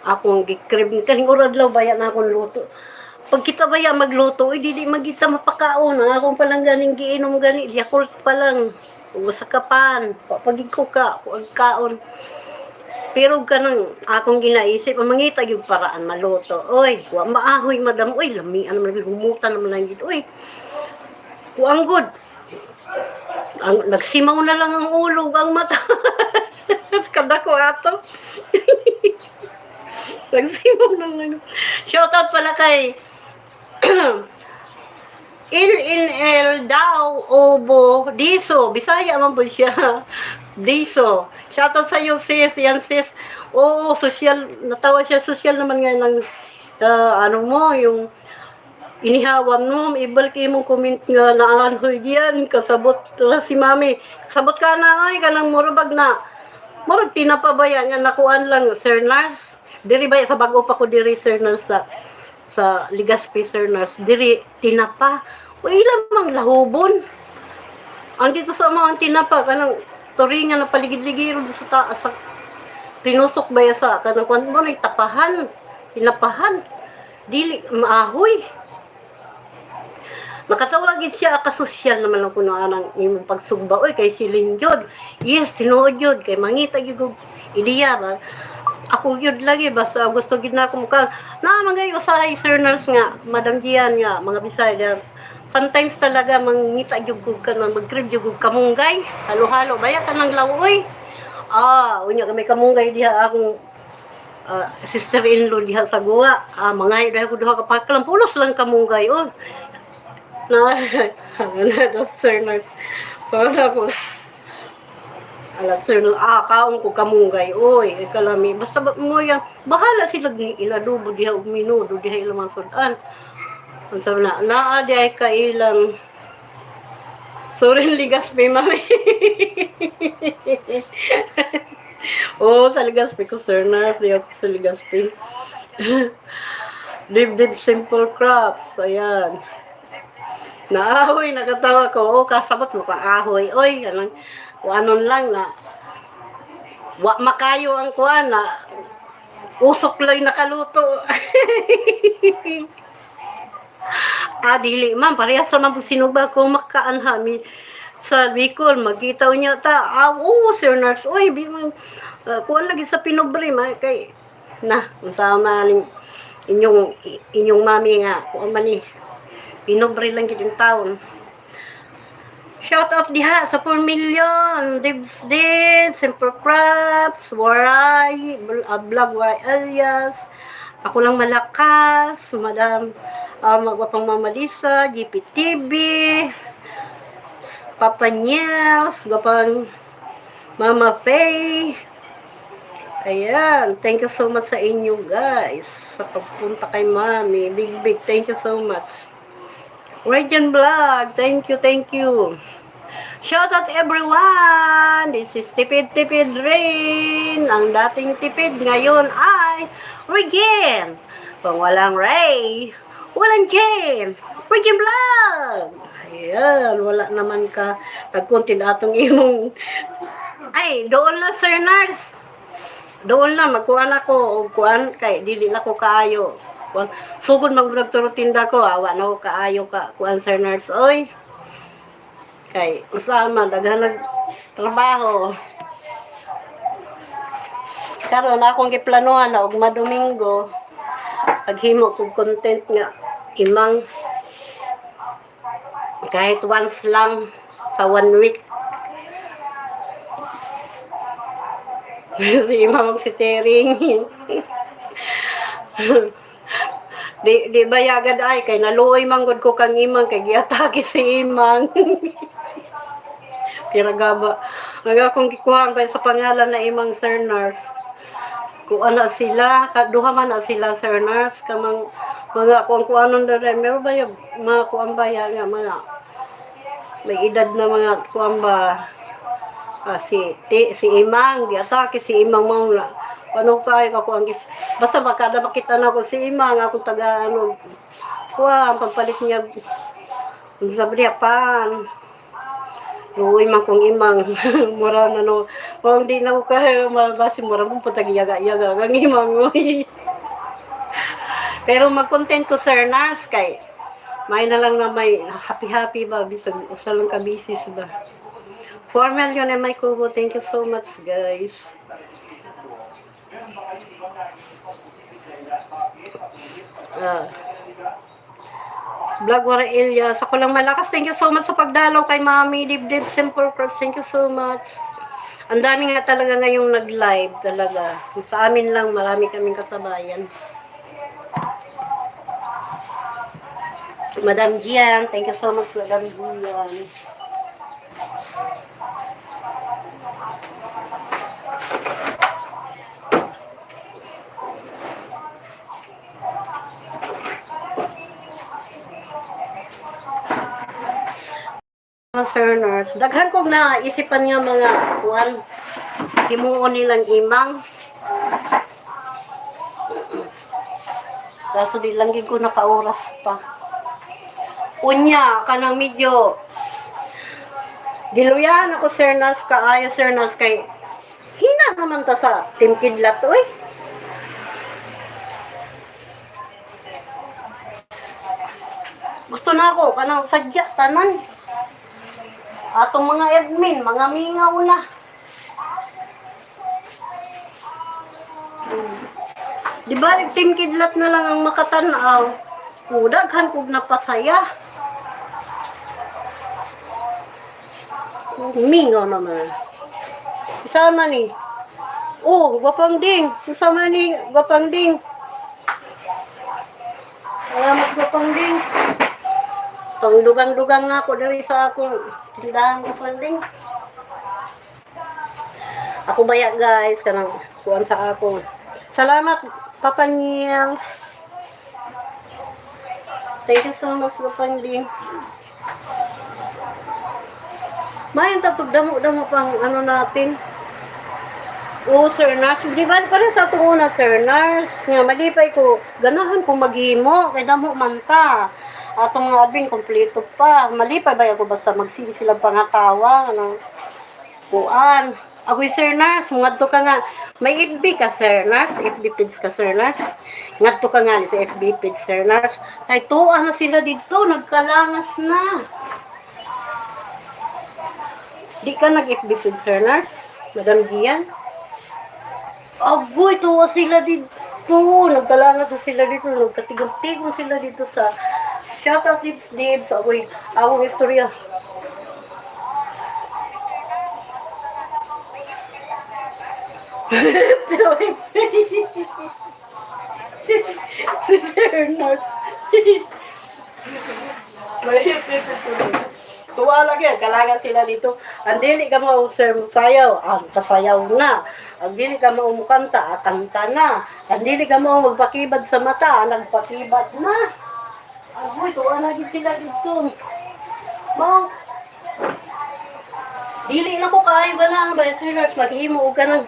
akong gikrib. Kaning uradlaw baya na akong luto. Pag kita baya magluto, eh, dili magita mapakaon. Ang akong palang ganing giinom gani, Yakult pa lang. Ug sa kapan, pagig ko ka, kuag kaon. Pero kanang akong ginaisip, ang mangita yung paraan maluto. Oy, wa maahoy, madam. Oy, lamian naman gyud, humutan naman lang gyud. Oy, kuang good. Ang, nagsimaw na lang ang ulo, ang mata. Kada ko ato. Nagsimaw na lang. Shout out pala kay LNL daw Obo Diso. Bisaya man po siya. Diso. Shout out sa iyo, sis. Yan, sis. Oo, social. Natawa siya. Social naman ngayon ng ano mo, yung Inihawan mo, ibalik imong comment nga naan hoy diyan, kasabot la si mami. Kasabot ka na ay kanang murabag na. Murag tinapabaya nga nakuan lang, Sir Nars. Diri ba sa bago pa ko diri, Sir Nars, sa Legazpi, Sir Nars. Diri tinapa. O ilang mang lahubon. Ang dito sa mga tinapa kanang turingan na paligid-ligid sa taas sa tinusok ba ya sa kanang kuan mo ni tapahan, tinapahan. Dili maahoy. Makatawagid siya kasosyal naman ang kuno anang imong pagsugba oy kay silin jud. Yes, tinuod jud kay mangita gyud og ideya ba. Ako gyud lagi basta gusto gyud na ako muka. Na mga usahay, Sir Nurse, nga Madam Gian, nga mga Bisaya. Sometimes talaga mangita gyud kog kanang mag-crave gyud kog kamunggay. Halo-halo baya kanang lawoy. Ah, unya kami kamunggay diha akong sister-in-law diha sa guwa. Ah, mga dahil ko duha ka paklang pulos lang kamunggay oh. Na, na, na, Sir Nurse. Para ko, ala, Sir Nurse, kaon ko kamunggay, oy, ay kalami. Basta ba, mo yan, bahala sila ni iladubo diha og minudo diha ilang mga sudan. Unsa na, naa di ay kailang. Sorry, Ligaspi, mami. Oo, sa Ligaspi ko, Sir Nurse. Di ako sa Ligaspi. Dib Simple Crops. Ayan. Naahoy, nakatawa ko. Oo, kasabot mo ka ahoy. Oy, anong, kung anon lang na. Wa makayo ang kuan na. Usok lang nakaluto. Ah, dili ma'am, parehas sa man sinuba ko makaanha mi sa Bicol, magkita niya ta. Ah, oo, Sir Nurse. Oy, bi kuan lagi sa pinobre ma kay na unsa man ning inyong inyong mami nga kuan man ni pinobre lang gid in taon. Shout out diha sa 4 million. Dibs din, Simple Crafts, Waray, Vlog Waray Alias, Ako Lang Malakas, Madam Magwapang Mama Lisa, GPTV, Papa Niels, Gwapang Mama Faye. Ayan, thank you so much sa inyo guys sa pagpunta kay Mami. Big big thank you so much. Radiant Vlog, thank you, thank you. Shout out everyone! This is Tipid Tipid Rain. Ang dating tipid ngayon ay Regin. Kung walang Ray, walang Jane. Regin Vlog! Ayan, wala naman ka. Nagkuntin atong imong. Ay, doon na, Sir Nurse. Doon na, magkuan ako. Og kuan, kay dili na ko kaayo. Kuan, sugod mag tinda ko. Awa na ko kaayo ka. Kuan, Sir Nurse. Oy. Kay usaan man daghan nag trabaho. Karon akong giplanuhan na ugma Domingo paghimo kog content nga imang kahit once lang sa one week. Si imang og si Tering. Di ba yagad ay kay naluoy man gud ko kang imang kay giatake si imang. Piragaba. Naga akong gikuhaan pa sa pangalan na imang Sir Nurse. Kuan na sila, duha man na sila, Sir Nurse, kamang mga kuan kuanon dere meron ba yung mga kuan ba yan nga mga may edad na mga kuan ba, si ti, si Imang giatake si Imang mao na ano kay ka kuan gis basta makada makita na ko si Imang akong taga ano kuan pampalit niya unsa ba diha pan. Luoy man kong imang mura na no kung di na ko kaya mabasi mura mo patag yaga yaga kang imang oy. Pero mag-content ko, Sir Nars, kay may na lang na may happy happy ba bisag usa lang ka bisis ba. 4 million and my kubo. Thank you so much, guys. Vlog Wara Elias. Ako Lang Malakas. Thank you so much sa pagdalaw kay Mami. Dibdib Simple Cross. Thank you so much. Ang dami nga talaga ngayong nag-live talaga. Sa amin lang, marami kaming kasabayan. Madam Gian, thank you so much, Madam Gian. ka, Sir Nurse. Daghan kong naisipan nga mga kuan, himuon nilang imang. Kaso di lang gid ko nakaoras pa. Unya, kanang medyo giluyahan ako, Sir Nurse, kaayo, Sir Nurse, kay hina naman ta sa Team Kidlat, oy. Gusto na ako kanang sadya tanan. Atong mga admin, mga mingaw na. Di ba, Team Kidlat na lang ang makatanaw. O, daghan kog napasaya. Mingaw naman. Isa man ni. Oh, gwapang ding. Isa man ni, gwapang ding. Salamat, gwapang ding. Pangdugang-dugang na ako diri sa akong tindahan, gwapang ding. Ako baya, guys, kanang kuan sa ako. Salamat, Papa Niels. Thank you so much, Papa Ding. Mayong tatog damo-damo pang ano natin. Oo, Sir Nars. Di ba, parang sa atong una, Sir Nars, nga malipay ko, ganahan ko maghimo, kay damo man ta. Atong mga admin, kompleto pa. Malipay ba ako basta magsige sila pangatawa, ano, kuan. Agoy, Sir Nars, ngadto ka nga. May FB ka, Sir Nars? FB page ka, Sir Nars? Ngadto ka nga sa FB page, Sir Nars. Ay, tuwa na sila dito, nagkalangas na. Di ka nag-FB page, Sir Nars? Madam Gian? Agoy, tuwa sila dito. Nagkalangas na sila dito. Nagkatigong-tigong sila dito sa shoutout Dibs Dibs. Agoy, akong istorya. Si Sir Nars. Tuwa lang yan, kalaga sila dito. Ang dili ka mo, sir, sayaw, ang kasayaw na. Ang dili ka mo mukanta, ah, kanta na. Ang dili ka mo magpakibad sa mata, ah, nagpakibad na. Agoy, tuwa na gid sila dito. Mao, dili na ko kaayo ba na ba, Sir Nars, maghimo og kanang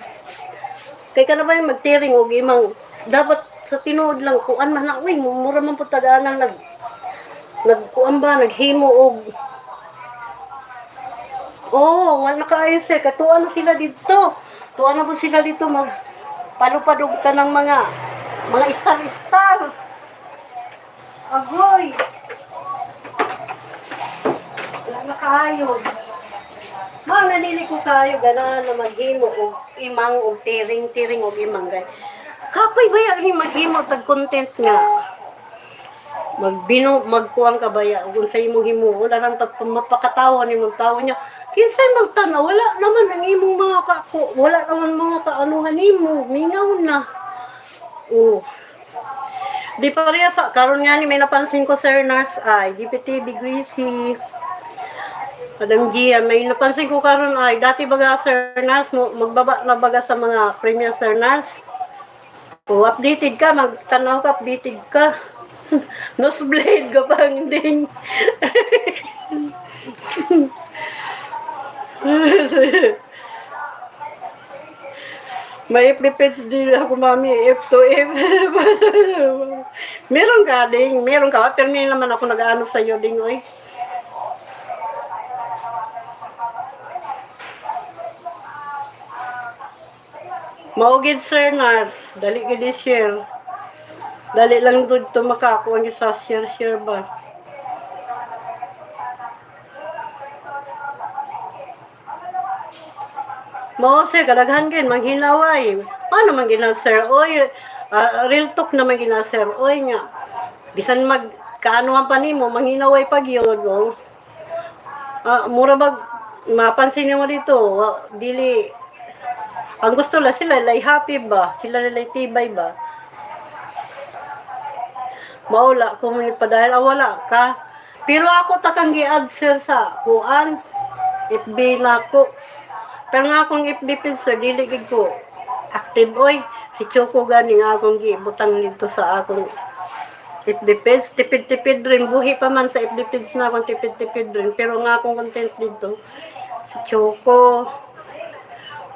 kay ka na ba yung magtiring og imang dapat sa tinuod lang kuan man na, uy, mura man pud tagaan nag nagkuan ba, naghimo og. Oh, wala kaayo, sir, katuan na sila dito. Tuwa na po sila dito, mag palupad og kanang mga star star. Agoy. Wala na kaayo. Mao nanili ko kayo ganahan na maghimo og imang og tiring-tiring og imang gay. Kapoy baya ni maghimo tag content nga. Magbino magkuang ka baya ug unsay imong himuon alang ta mapakatawa ni tawo niya. Kinsay magtanaw, wala naman ang imong mga ka, wala naman mga kaanuhan nimo, mingaw na. Oh. Di pareha sa karon nga ni may napansin ko, Sir Nurse, ay DPTV Greasy. Madam Gia, may napansin ko karon ay dati baga, Sir Nars, mo magbaba na baga sa mga premier, Sir Nars. O updated ka, magtanaw ka, updated ka. Nosebleed ka pang ding. May FB din ako, mami, F to F. Meron ka ding, meron ka. Pero hindi naman ako nag-ano sa iyo ding, oy. Maugid, Sir Nars, dali gid share. Dali lang dud to makakuha sa share share ba. Mao sir, kadaghan gid manghinaway. Paano man gina, sir? Oy, ah, real talk naman gina, sir. Oy nga. Bisan mag kaanuhan pa nimo, manghinaway pag yun, oh. Ah, mura bag mapansin nimo dito, dili ang gusto lang sila lay happy ba, sila lay tibay ba. Maula ko mo pa dahil ah, wala ka. Pero ako takang gi-add, sir, sa kuan FB na ko. Pero nga akong FB page, sir, dili gid ko active oy. Si Choco gani nga akong gibutang dito sa akong FB page, tipid-tipid rin. Buhi pa man sa FB page na akong tipid-tipid rin. Pero nga akong content dito, si Choco.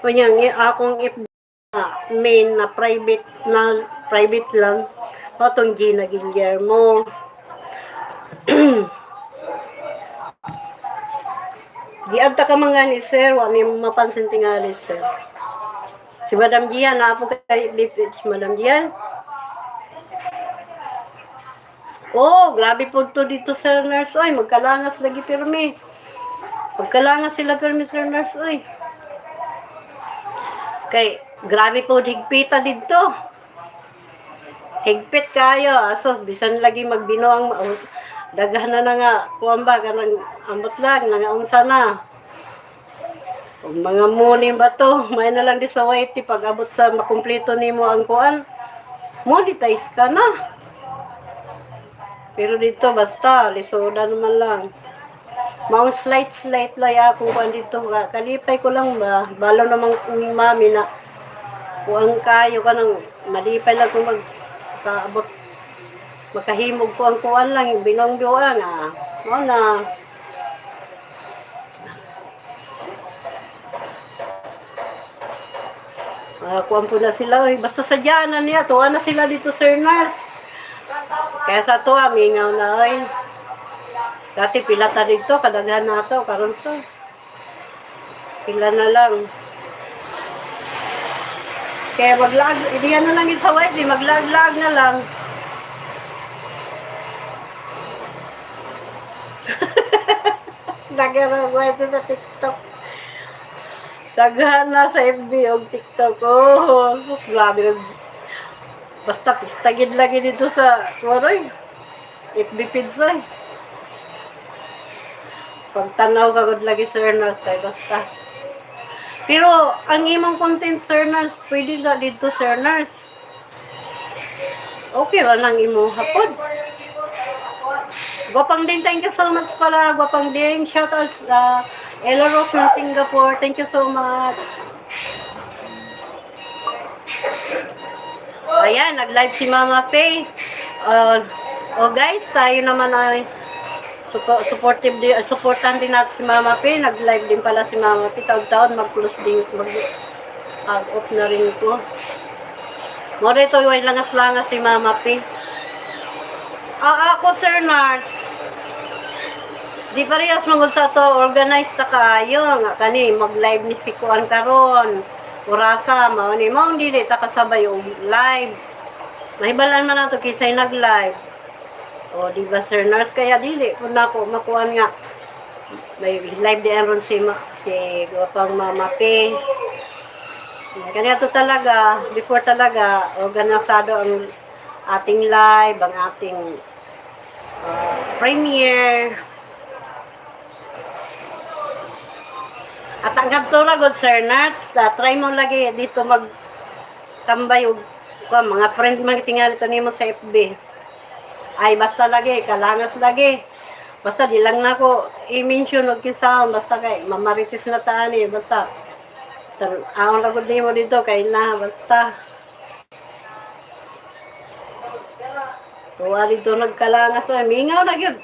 Kunya, akong FB na main na private lang. Patong Gina Guillermo. Giadta ka mga ni sir, wa ni mapansin tingali, sir. Si Madam Gian, naa po kay FB page, Madam Gian. Oh, grabe po to dito, sir nurse. Oy, magkalangas lagi pirmi. Magkalangas sila pirmi, sir nurse. Oy. Kay, grabe po higpita dito. Higpit kayo. Asos, bisan lagi magbinuang oh, daghan na na nga. Kuan ba, ganang ambot lang, nangaunsa na. O, mga muni ba to? May na lang di sa YT pag abot sa makumpleto nimo ang kuan. Monetize ka na. Pero dito basta lisoda naman lang. Maong slight slight lang ako kuan dito ka. Kalipay ko lang ba. Balo namang kung mami na kuan kayo ka nang malipay lang kung mag kaabot makahimog ko ang kuan lang binong biwang ah. Mao na. Ah, kuan po na sila. Oy. Basta sadya na niya. Tuwa na sila dito, Sir Nurse. Kaya sa tuwa, mingaw na oy. Dati pila ta dito, kadaghan na to, karon sa. Pila na lang. Kaya maglag, hindi na lang sa white, di maglag-lag na lang. Daghan white sa TikTok. Daghan na sa FB og TikTok. Oh, sus, grabe. Basta pistagid lagi dito sa kuwaroy. FB feeds oy. Pagtanaw ka gud lagi, Sir Nurse, kay basta. Pero ang imong content, Sir Nurse, pwede na dito, Sir Nurse. Okay ra lang imo hapon. Gwapang din, thank you so much pala. Gwapang din. Shout out Ella Rose ng Singapore. Thank you so much. Ayan, nag-live si Mama Faye. Oh guys, tayo naman ay supportive din, supportan din natin si Mama Faye. Nag-live din pala si Mama Faye. Taon-taon mag-close din, mag-off na rin ko. Mo rito yung langas-langas si Mama Faye. Ah, ako, Sir Nars. Di parehas mangod sa to, organize ta kaayo nga kani mag-live ni si Kuan karon. Orasa mao ni mao dili ta kasabay og live. Mahibalan man nato kinsay nag-live. O di ba, Sir Nurse, kaya dili kun nako makuan nga may live di ron si ma, si Gwapang Mama P. Kaya to talaga, before talaga, organisado ang ating live, ang ating premiere. At ang kadto ra gud, Sir Nats, try mo lagi dito mag tambay og kuan, mga friend man tingali to nimo sa FB. Ay basta lagi kalangas lagi. Basta di lang nako i-mention og kinsaon basta kay mamarites na ta ani basta. Aon ra gud nimo dito kay na basta. Tuwa dito nagkalangas ay mingaw na gyud.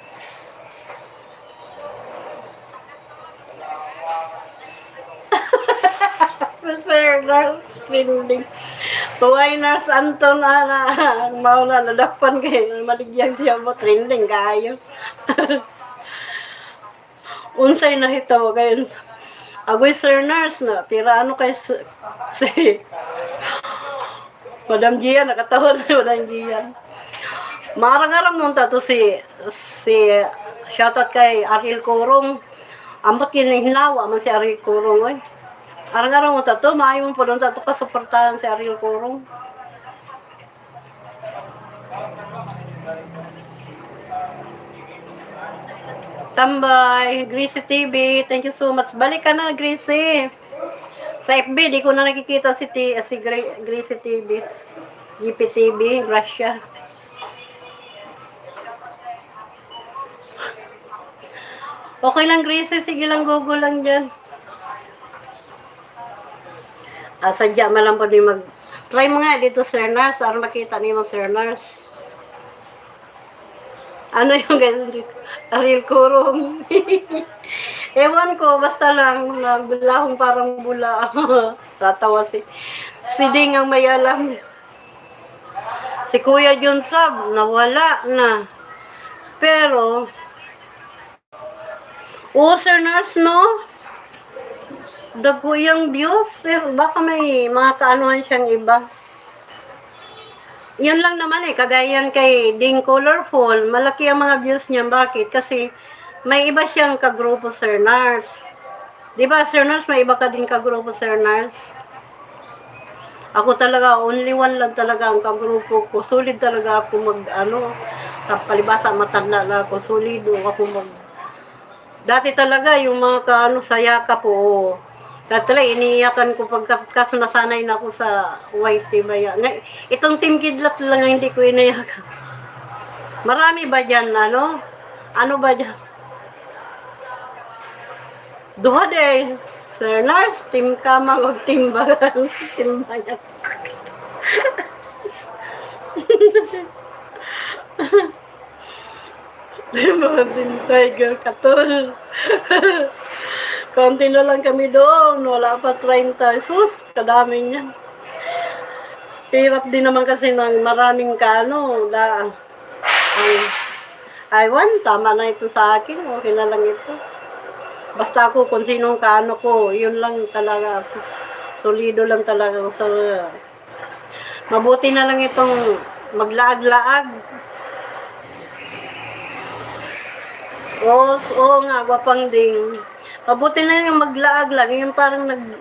Si Sir Nurse trending. Tuway Nurse Anton ana ang mao na nadakpan kay maligyan siya mo trending kayo. Unsay nahitabo kay agoy Sir Nurse na pira ano kay si Madam Gian nakatawad si Madam Gian. Marang-arang mo to si si shoutout kay Ariel Corong. Ambot kini hinawa man si Ariel Corong oy. Arang-arang mo to, maayo mo po doon to ka suportahan si Ariel Corong. Tambay, Gracie TV, thank you so much. Balik ka na, Gracie. Sa FB, di ko na nakikita si, T, si Gracie TV. GPTV, Gracia. Okay lang, Gracie. Sige lang, Google lang dyan. Ah, sadya man lang po din mag... Try mo nga dito, Sir Nurse. Para makita niyo mo, Sir Nurse. Ano yung ganun? Ariel Kurong. Ewan ko, basta lang, nagbulahong parang bula. Tatawa si Ding ang may alam. Si Kuya Jun Sab, nawala na. Pero, oh, Sir Nurse, no? Dagko yung views, pero baka may mga kaanuhan siyang iba. Yun lang naman eh, kagayan kay Ding Colorful, malaki ang mga views niya. Bakit? Kasi may iba siyang kagrupo, Sir Nars. Di ba, Sir Nars, may iba ka din kagrupo, Sir Nars? Ako talaga, only one lang talaga ang kagrupo ko. Solid talaga ako mag, ano, sa palibasa, matanda na ako. Solido ako mag. Dati talaga, yung mga kaano, sa yakap, oo. Dati talaga, iniiyakan ko pagka, kaso nasanay na ako sa white tibaya. Itong Team Kidlat lang ang hindi ko iniyakan. Marami ba dyan, ano? Ano ba dyan? Duha de, Sir Nars, Team Kamang o Team Bagan. Team Bayan. Team Bagan, Team Tiger, Katol. Konti na lang kami doon. Wala pa 30. Sus, kadami niya. Hirap din naman kasi ng maraming kano. Da, ang, aywan, tama na ito sa akin. Okay na lang ito. Basta ako, kung sinong kaano ko, yun lang talaga. Solido lang talaga ako sa. Mabuti na lang itong maglaag-laag. Oo, oo nga, gwapang ding. Mabuti na yung maglaag lang. Yung parang nag,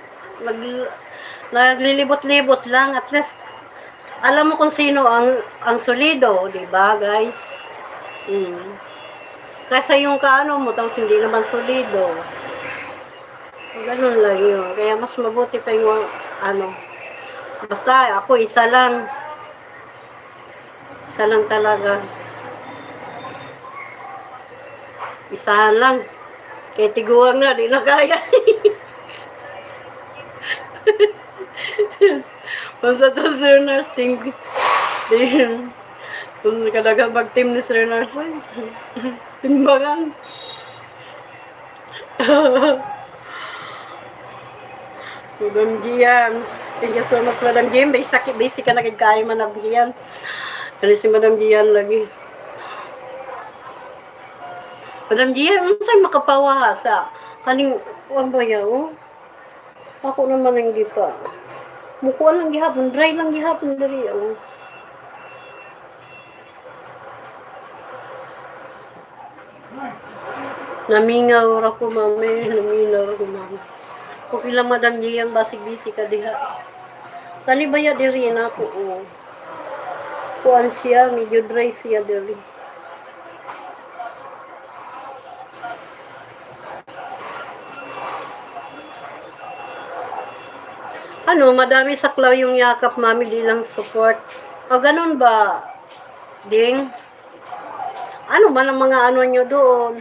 naglilibot-libot lang. At least, alam mo kung sino ang solido, di ba, guys? Kasi yung kaano mo, tapos hindi naman solido. Ganun lang yun. Kaya mas mabuti pa yung ano. Basta ako isa lang. Isa lang talaga. Isa lang. Kaya tiguang na, di na kaya. Kung sa to, Sir Nurse, team, team, kung kadaga mag-team ni Sir Nurse, ay, timbangan. Madam Gian. Thank you so much, Madam Gian. Basic, basic ka na kay kaya, Madam Gian. Ano si Madam Gian lagi? Madam Gian, ano sa'yo makapawa sa kaning, ano ba yan, oh? Ako naman ang hindi pa. Mukuan lang gihapon, dry lang gihapon diri, oh. Namingaw ra ko, mami. Namingaw ra ko, mami. Okay lang, Madam Gian, basig-busy ka diha. Kani ba ya diri na ako, oh. Kuan siya, medyo dry siya diri. Ano, madami saklaw yung yakap, mami, di lang support. O, ganun ba, Ding? Ano man ang mga ano nyo doon?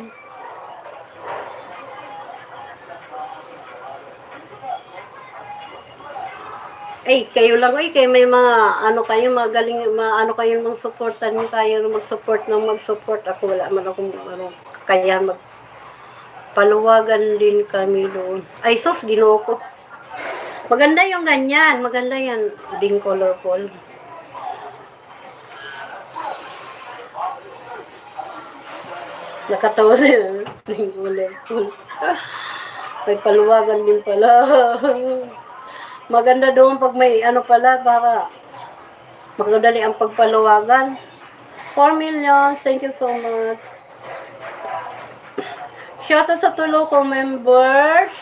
Ay, kayo lang, ay, kayo may mga ano kayo, magaling, mga ano kayo mag-supportan, kayo mag-support ng mag-support. Ako wala man akong ano, kaya mag paluwagan din kami doon. Ay, sus, Ginoo ko. Maganda yung ganyan, maganda yan, ding colorful. Nakatawa siya, ding colorful. May paluwagan din pala. Maganda doon pag may ano pala para magdali ang pagpaluwagan. 4 million. Thank you so much. Shoutout sa Tuluko members.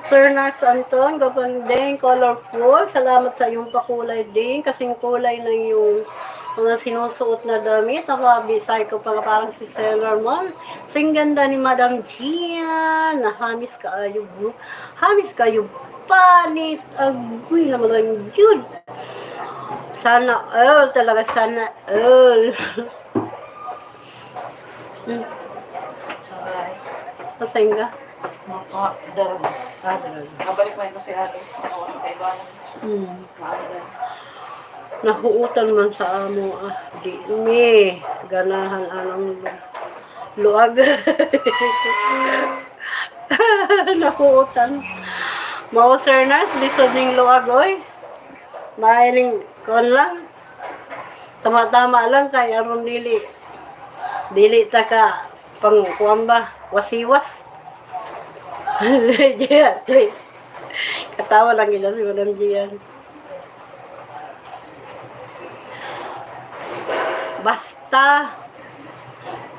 Sir Nars Anton, Gabandeng, colorful. Salamat sa iyong pakulay din. Kasing kulay ng iyong mga sinusuot na damit. Nakabisay ko pa parang si Sailor Moon. Sing ganda ni Madam Gian. Nahamis kaayo. Bro. Hamis kayo. Panis. Agoy naman ang yun. Sana all. Talaga sana all. Ay, Pasengga. maka, darag. Ah, talaga. Kabalik man ko si ate. Ako ang kailangan. Maaga. Nahuutan man sa amo ah, di mi ganahan anang luag. Nahuutan. Mao, sir nurse, lisod ning luag oy. Maaling kon lang. Tama-tama lang kay aron dili dili ta ka pang kuan ba, wasiwas. Gian, katawa lang ila si Madam Gian. Basta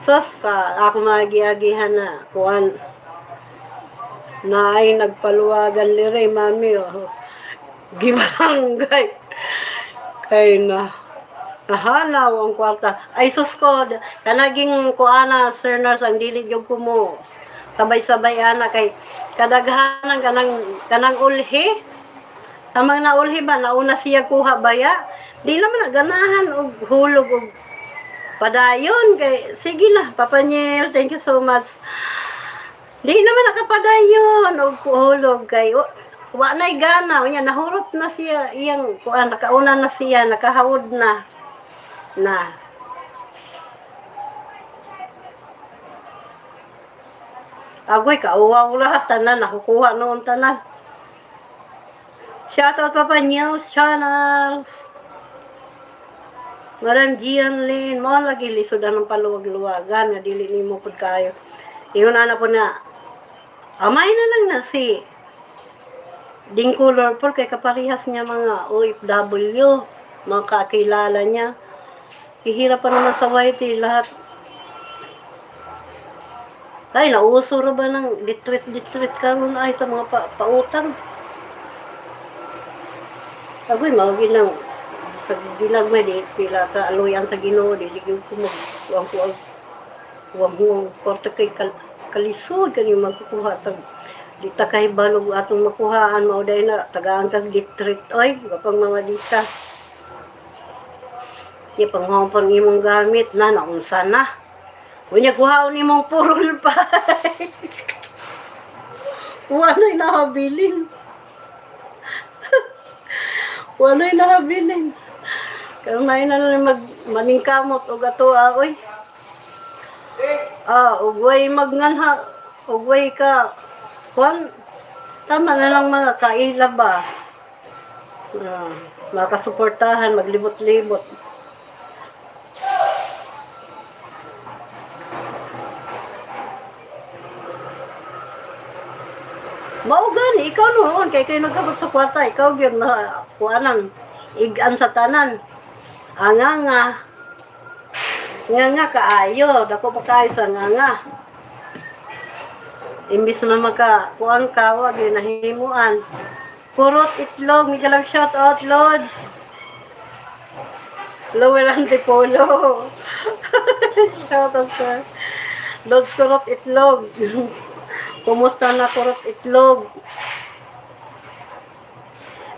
sus sa ako magiagihan na kuan na ay nagpaluwagan lire mami, oh. Gibarangay kay na nahanaw ang kwarta. Ay sus ko, kanaging kuana, sir nurse, ang dili gyud ko mo sabay-sabay ana kay kadaghanan kanang kanang ulhi. Tamang na ulhi ba, nauna siya kuha baya, di naman na ganahan og hulog og padayon kay sige na. Papa Niel, thank you so much. Di naman nakapadayon og hulog kay wa na'y gana unya nahurot na siya iyang kuan, nakauna na siya, nakahawod na na. Agoy, kauwaw lahat tanan nakukuha noon tanan. Shout out Papa News Channel. Madam Gian Lynn, mo lagi lisod ang paluwag-luwagan nga dili nimo pud kayo. Ingon ana po na amay na lang na si Ding Colorful kay kaparehas niya mga OFW, mga kakilala niya. Hihirap pa naman sa YT lahat. Ay, nauso ra ba ng ditreat-ditreat karon ay sa mga pautang. Agoy, mao ginang sa ginagmay di pila ka aluyan sa Ginoo, di gyud ko mag kuang kuang kuang kuang kwarta kay kalisod kani magkukuha tag di ta kahibalo atong makuhaan, mao dai na tagaan kag gitreat oy gapang mga dita di panghumpon imong gamit na naunsa na unya kuhaon imong purol pa, wa na'y nahabilin, wa na'y nahabilin. Karon na lang mag maningkamot og ato ah, oy. Ah, ug way magnganha, ug way ka kuan, tama na lang mga kaila ba. Ah, makasuportahan maglibot-libot. Mao gani ikaw noon kay kayo nagkabot sa kwarta, ikaw gyud na kuanan igan sa tanan. Anga nga nga nga kaayo, dako pa kaayo sa nga nga. Imbis na maka kuan ka, wa gyud nahimuan. Kurot itlog, mega love shout out Lods. Lower Antipolo. Shout out sir. Lods Kurot Itlog. Kumusta na, Kurot Itlog?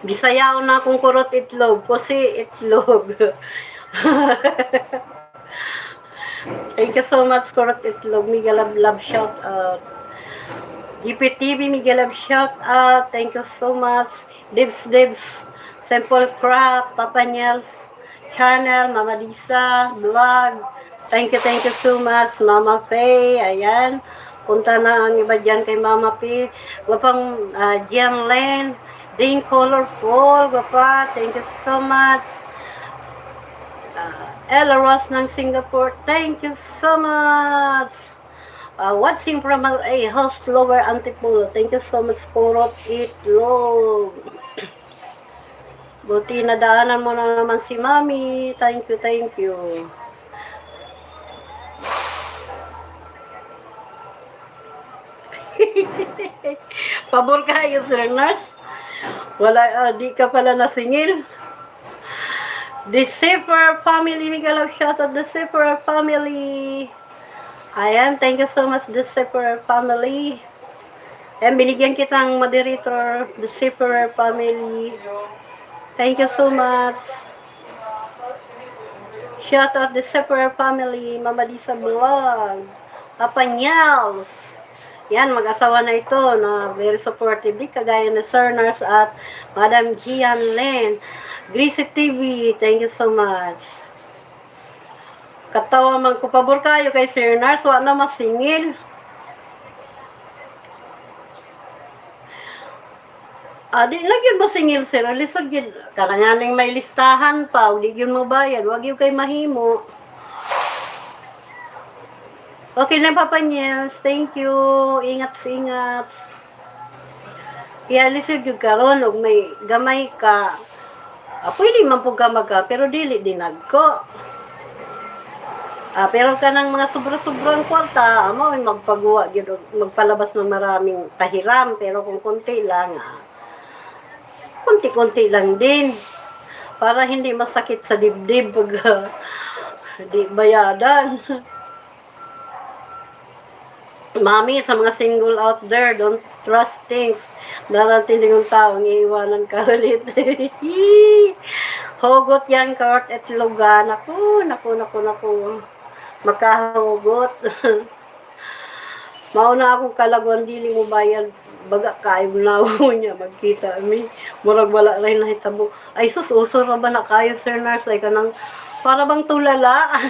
Bisayaw na akong Kurot Itlog. Kasi itlog. Thank you so much, Kurot Itlog. Mega love, love shout out. GPTV, mega love shout out. Thank you so much. Dibs Dibs, Simple Crap, Papa Niels Channel, Mama Lisa Vlog. Thank you so much, Mama Faye. Ayan. Punta na ang iba dyan kay Mama P. Gwapang Jiang Len, Ding Colorful, gwapa. Thank you so much. Ella Ross ng Singapore, thank you so much. Watching from a host Lower Antipolo. Thank you so much, Kurot Itlog. Buti nadaanan mo na naman si Mami. Thank you, thank you. Pabor kayo, Sir Nurse. Wala, di ka pala nasingil. The Zipper family, mega love shout out the Zipper family. Ayan, thank you so much, the Zipper family. Ayan, binigyan kitang moderator, the Zipper family. Thank you so much. Shout out the Zipper family, Mama Lisa Vlog, Papa Nyels, Yan, mag-asawa na ito na very supportive. Di kagaya ni Sir Nurse at Madam Gian Len. Greasy TV, thank you so much. Katawa man ko, pabor kayo kay Sir Nurse, wa na masingil. Ah, di lang yun masingil, sir. Lisod yun. Karanganing may listahan pa, di yun mo bayad. Wag yun kay mahimo. Okay lang, Papa Niels. Thank you. Ingat, ingat. Iya, lisod yun karon og may gamay ka. Ah, pwede man po ka magka, pero dili dinagko. Ah, pero kanang mga sobra-sobrang kwarta, amo ay magpaguwa gyud og magpalabas ng maraming pahiram, pero kung konti lang, konti-konti lang din para hindi masakit sa dibdib pag di bayadan. Mami, sa mga single out there, don't trust things. Darating din yung taong iiwanan ka ulit. Yee! Hugot yan, Kurt at Lugan. Naku, naku, naku, naku. Makahugot. Mauna akong kalaguan, dili mo bayad. Baga kayo na niya, magkita mi. Murag wala rin nahitabo. Ay sus, uso ra ba na kayo, Sir Nurse? Ay kanang, para bang tulala?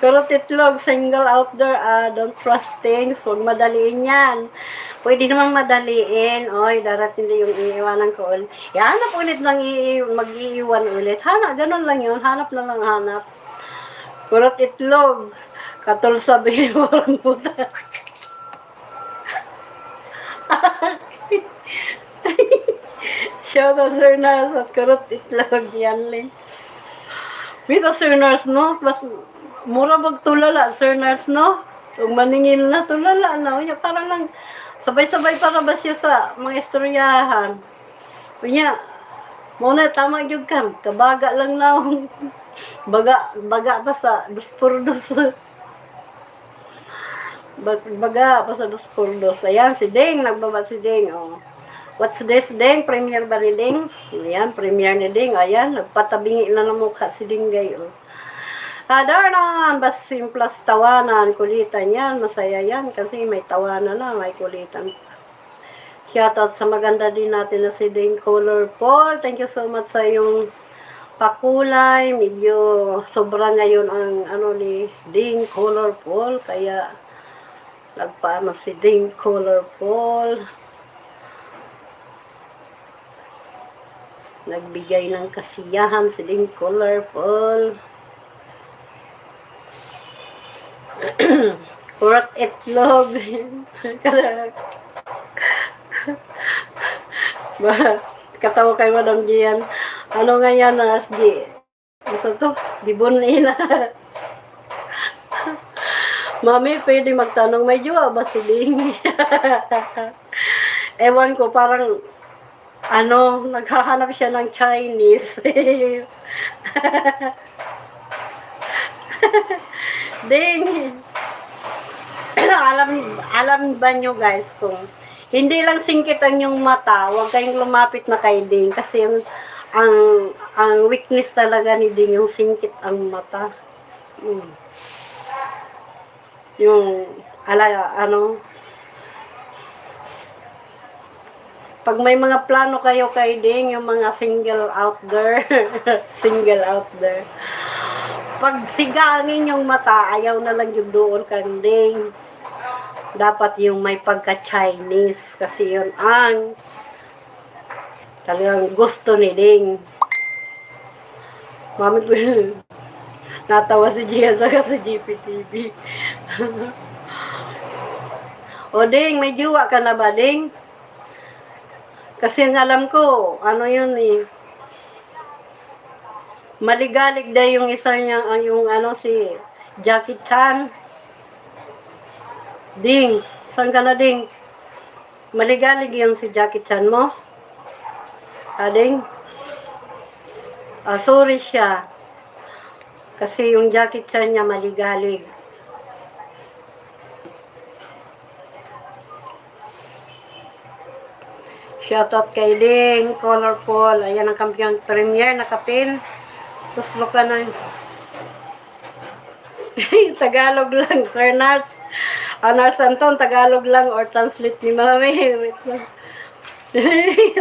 Kurot itlog, single out there, don't trust things. Huwag madaliin yan. Pwede namang madaliin. Oy, darating din yung iiwanan ko ulit. Hanap ulit ng mag-iiwan ulit. Hanap, ganun lang yun. Hanap na lang hanap. Kurot itlog. Katol sabi, walang puta. Shout out Sir Nurse at kurot itlog. Yan, Lin. Wait, Sir Nurse, no? Plus, mura bag tulala, Sir Nurse, no? Ug maningil na, tulala na. Unya, para lang, sabay-sabay para ba siya sa mga istoryahan. Unya, muna, tama gyud ka. Kabaga lang na. Baga, baga pa sa dos por dos. Baga pa sa dos por dos. Ayan, si Ding, nagbaba si Ding. Oh. What's this, Ding? Premiere ba ni Ding? Ayan, premiere ni Ding. Ayan, nagpatabingi na ng mukha si Ding gay. Oh. Adarnan, bas simplas tawanan, kulitan yan, masaya yan kasi may tawanan na, may kulitan. Shoutout sa maganda din natin na si Ding Color Paul. Thank you so much sa iyong pakulay. Medyo sobra ngayon ang ano ni Ding Color Paul. Kaya nagpaano si Ding Color Paul. Nagbigay ng kasiyahan si Ding Color Paul. Kurot itlog. Katawa kay Madam Gian. Ano nga yan, Nurse G? Gusto to? Dibon ina. Mami, pwede magtanong, may jowa ba si Ding? Ewan ko, parang, ano, naghahanap siya ng Chinese. Ding! Alam ba nyo guys kung hindi lang singkit ang yung mata, huwag kayong lumapit na kay Ding kasi ang weakness talaga ni Ding yung singkit ang mata. Yung ala ano, pag may mga plano kayo kay Ding, yung mga single out there, single out there. Pag siga ang inyong mata, ayaw na lang yung doon kang Ding. Dapat yung may pagka-Chinese kasi yun ang talagang gusto ni Ding. Mami ko, natawa si Gia saka si GPTV. O Ding, may jowa ka na ba, Ding? Kasi ang alam ko, ano yun eh, maligalig daw yung isa niya, ang yung ano si Jackie Chan. Ding, saan ka na, Ding? Maligalig yung si Jackie Chan mo? Ah, Ding? Ah, sorry siya. Kasi yung Jackie Chan niya maligalig. Shoutout kay Ding, Colorful. Ayan ang kampiyon premier na kapin. Tuslo ka na. Tagalog lang, Sir Nars. Ah, Nars Anton, Tagalog lang or translate ni Mami. Wait lang.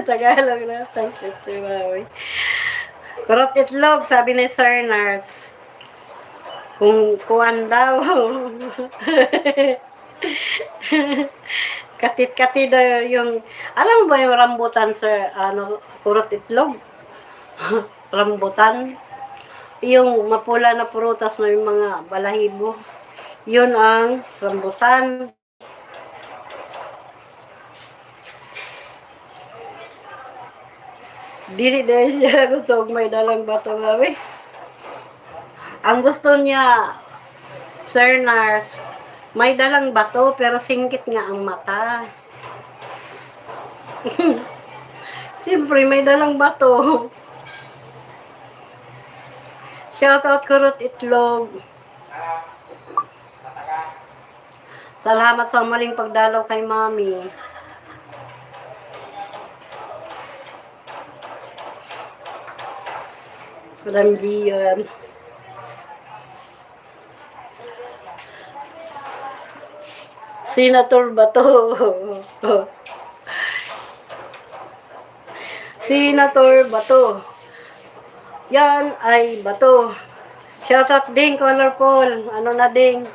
Tagalog na, translate ni Mami. Kurot itlog, sabi ni Sir Nars. Kung kuan daw. Katit-kati daw yung, alam mo ba yung rambutan, sir, ano, kurot itlog? Rambutan. Yung mapula na prutas na yung mga balahibo. Yun ang rambutan. Dili dahil siya gusto og may dalang bato, mami. Ang gusto niya, Sir Nars, may dalang bato pero singkit nga ang mata. Siyempre, may dalang bato. Shout out Kurot Itlog. Salamat sa maling pagdalaw kay Mami. Madam Gian. Senator Bato. Senator Bato. Yan ay bato. Shoutout ding, Colorful. Ano na ding?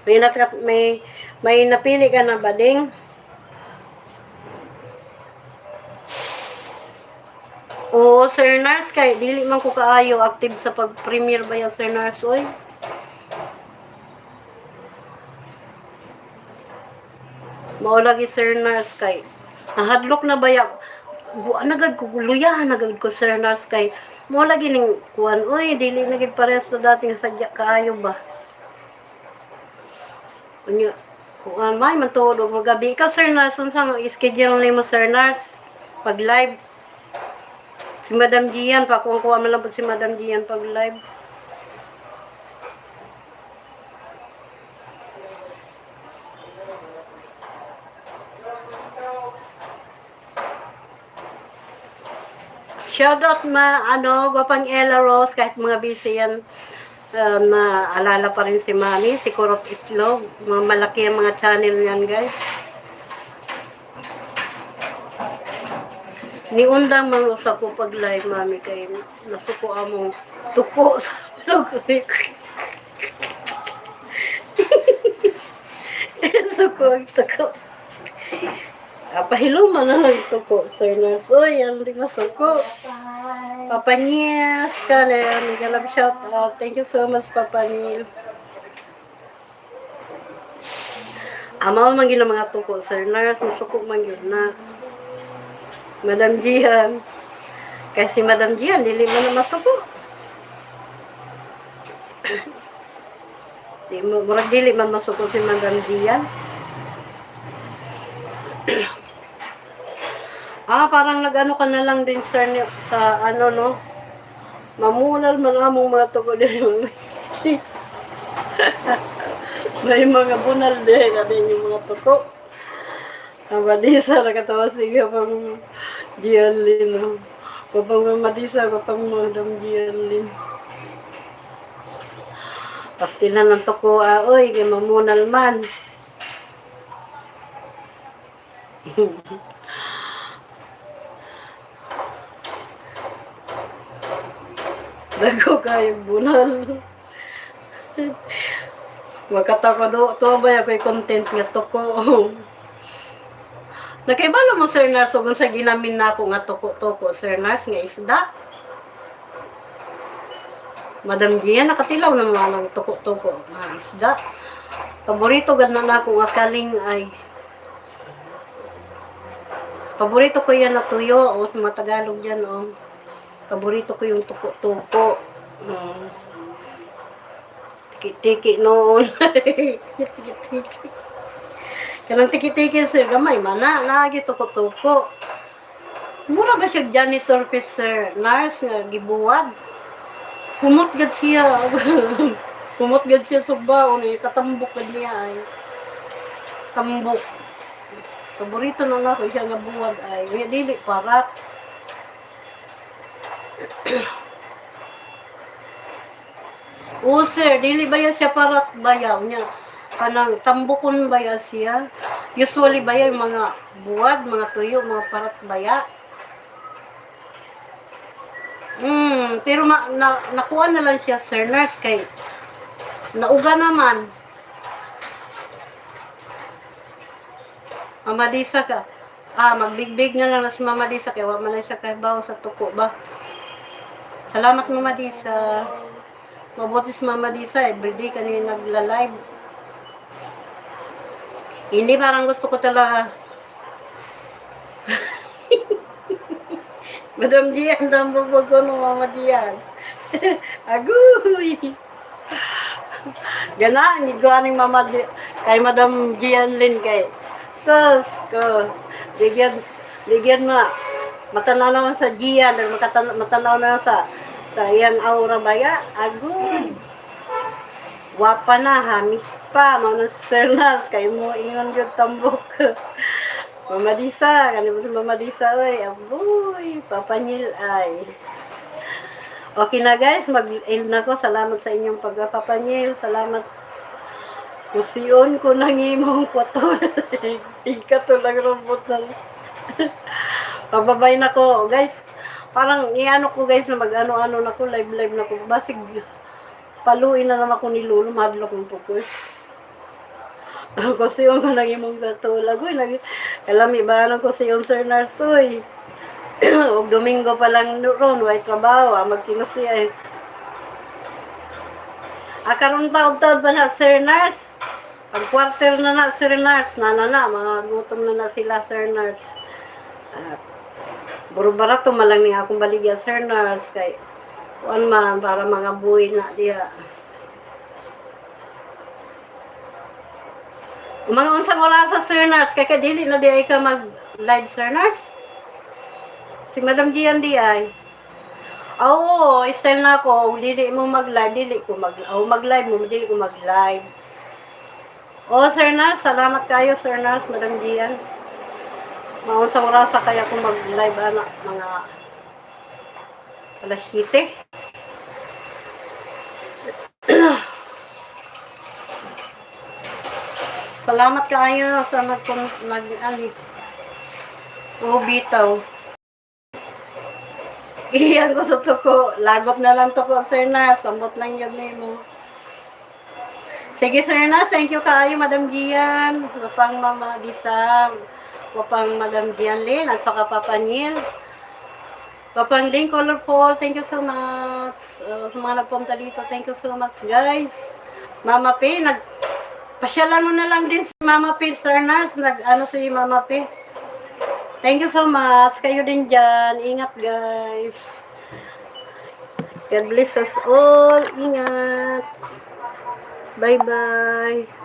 May napili ka na ba ding? Oo, Sir Nars, kay dili man ko kaayo active sa pag-premiere ba yan, Sir Nars, oy? Mao lagi Sir Nars kay nahadlok na ba ya? Buwan na gad ko, luyahan na gad ko, Sir Nars, kay mao lagi ning kuan, oy, dili na gid parehas na dating sadya kaayo ba. Unya, kuan may man tuod og magabi. Ikaw, Sir Nars, unsa ang schedule nimo, Sir Nars? Pag live si Madam Gian, pa kung kuha man lang pud si Madam Gian pag live. Shoutout ma ano, gwapang Ella Rose, kahit mga busy yan, na alala pa rin si Mami, si Kurot Itlog. Mga malaki ang mga channel yan, guys. Niundang man usa ko pag live, Mami, kay nasuko among tuko sa Suko ang tuko. Ah, pahiloma na lang tuko, Sir Nurse. Uy, ang di masuko. Papa Niels, channel. Mega love shout out. Thank you so much, Papa Neil. Amaw man gyud ang mga tuko, Sir Nurse. Masuko man gyud na. Madam Gian. Kasi Madam Gian, dili man na masuko. Di mo, murag dili man masuko si Madam Gian. Ah, parang nag-ano ka na lang din, sir, sa ano, no? Mamunal man among mga tugo din. May mga bunal din, ano yung mga tuko. Ang Madisa, nakatawa siya pang Gian Lin, no? Kapang Madisa, kapang Madam Gian Lin. Pastilan ng tuko, ah, oy, kay mamunal man. Dago kayong bunal. Makatako do, to ba ako'y content nga tuko. Nakaibalo mo, Sir Nars, kung sa ginamin na ako nga tuko-tuko, Sir Nars, nga isda. Madam Gia, nakatilaw na mga ng tuko-tuko nga isda. Paborito gad na nako nga kaling ay. Paborito ko yan na tuyo o sa mga Tagalog yan o. Paborito ko yung tuko-tuko. Tiki-tiki noon. Tiki-tiki. Kanang tiki-tiki sir, gamay man na. Naagi tuko-tuko. Mura ba siya janitor fish, sir? Nurse nga gibuwag. Kumot gad siya. Kumot gad siya sugba ni katambok gad niya ay. Tambok. Paborito na nga ko siya nga buwag ay. Nga dili parat. Oo, sir, dili ba yan siya parat bayaw niya? Kanang tambukon ba yan siya? Usually ba yan mga buwad, mga tuyo, mga parat baya? Pero nakuha na lang siya, sir nurse, kay nauga naman. Mama Lisa ka. Ah, magbigbig na lang na si Mama Lisa kay wa man na siya kahibaw sa tuko ba. Salamat, Mama Lisa. Mabuti si Mama Lisa, everyday kanina nagla-live. Hindi, parang gusto ko talaga. Madam Gian, dambog ko no, Mama Gian. Aguy! Gana, hindi ko aning Mama kay Madam Gian Lin kay. Sus ko. Ligyan, ligyan mo. Matanaw naman sa Gian, or matanaw na sa iyang aura baya. Agoy! Wapa na, hamis pa, mao na si Sir Nas, kay mo ingon gyud tambok. Mama Lisa, kani mo si Mama Lisa oy, agoy, papanyil ay. Okay na guys, mag-end na ko. Salamat sa inyong pagpapanyil. Salamat. Kusion ko nang imong kwato. Ikato lang robot na. Pagbabay na ko, guys. Parang iano ko guys na mag-ano-ano na ko, live-live na ko. Basig paluin na naman ako ni Lolo, madlok ng pukoy. Kusion ko nang imong katulag. Uy, nag kalami ba nang kusion, Sir Narsoy? Og Domingo pa lang ron, way trabaho, ah, magkinusi ay. Ah, karon taon-taon pa na, Sir Nars. Pag quarter na na, Sir Nars, na na na, mga gutom na na sila, Sir Nars. Ah, buro barato malang ni akong baligya, Sir Nars, kay kuan man, para mga buhay na diha. Mga unsang orasa, Sir Nars, kay kadili na di ay ka mag live, Sir Nars? Si Madam Gian di ay. Oo, style na ako. Dili mo mag-live, dili ko mag oh, mag-live mo, dili ko mag-live. Oh, Sir Nars, salamat kayo, Sir Nars, Madam Gian. Maunsang orasa kaya kung mag-live ana, mga alas 7. Salamat kaayo sa nag nag ani. Oh, bitaw. Iyan ko sa tuko. Lagot na lang tuko, Sir Nars. Sambot lang yun nimo. Sige, Sir Nars. Thank you kaayo, Madam Gian. Wapang Mama Lisa. Wapang Madam Gian Lin. At saka Papa Neil. Wapang Lin Colorful. Thank you so much. Sa mga nagpunta dito, thank you so much, guys. Mama P, pasyalan mo na lang din si Mama P, Sir Nars. Nag, ano si Mama P. Thank you so much. Kayo din dyan. Ingat, guys. God bless us all. Ingat. Bye-bye.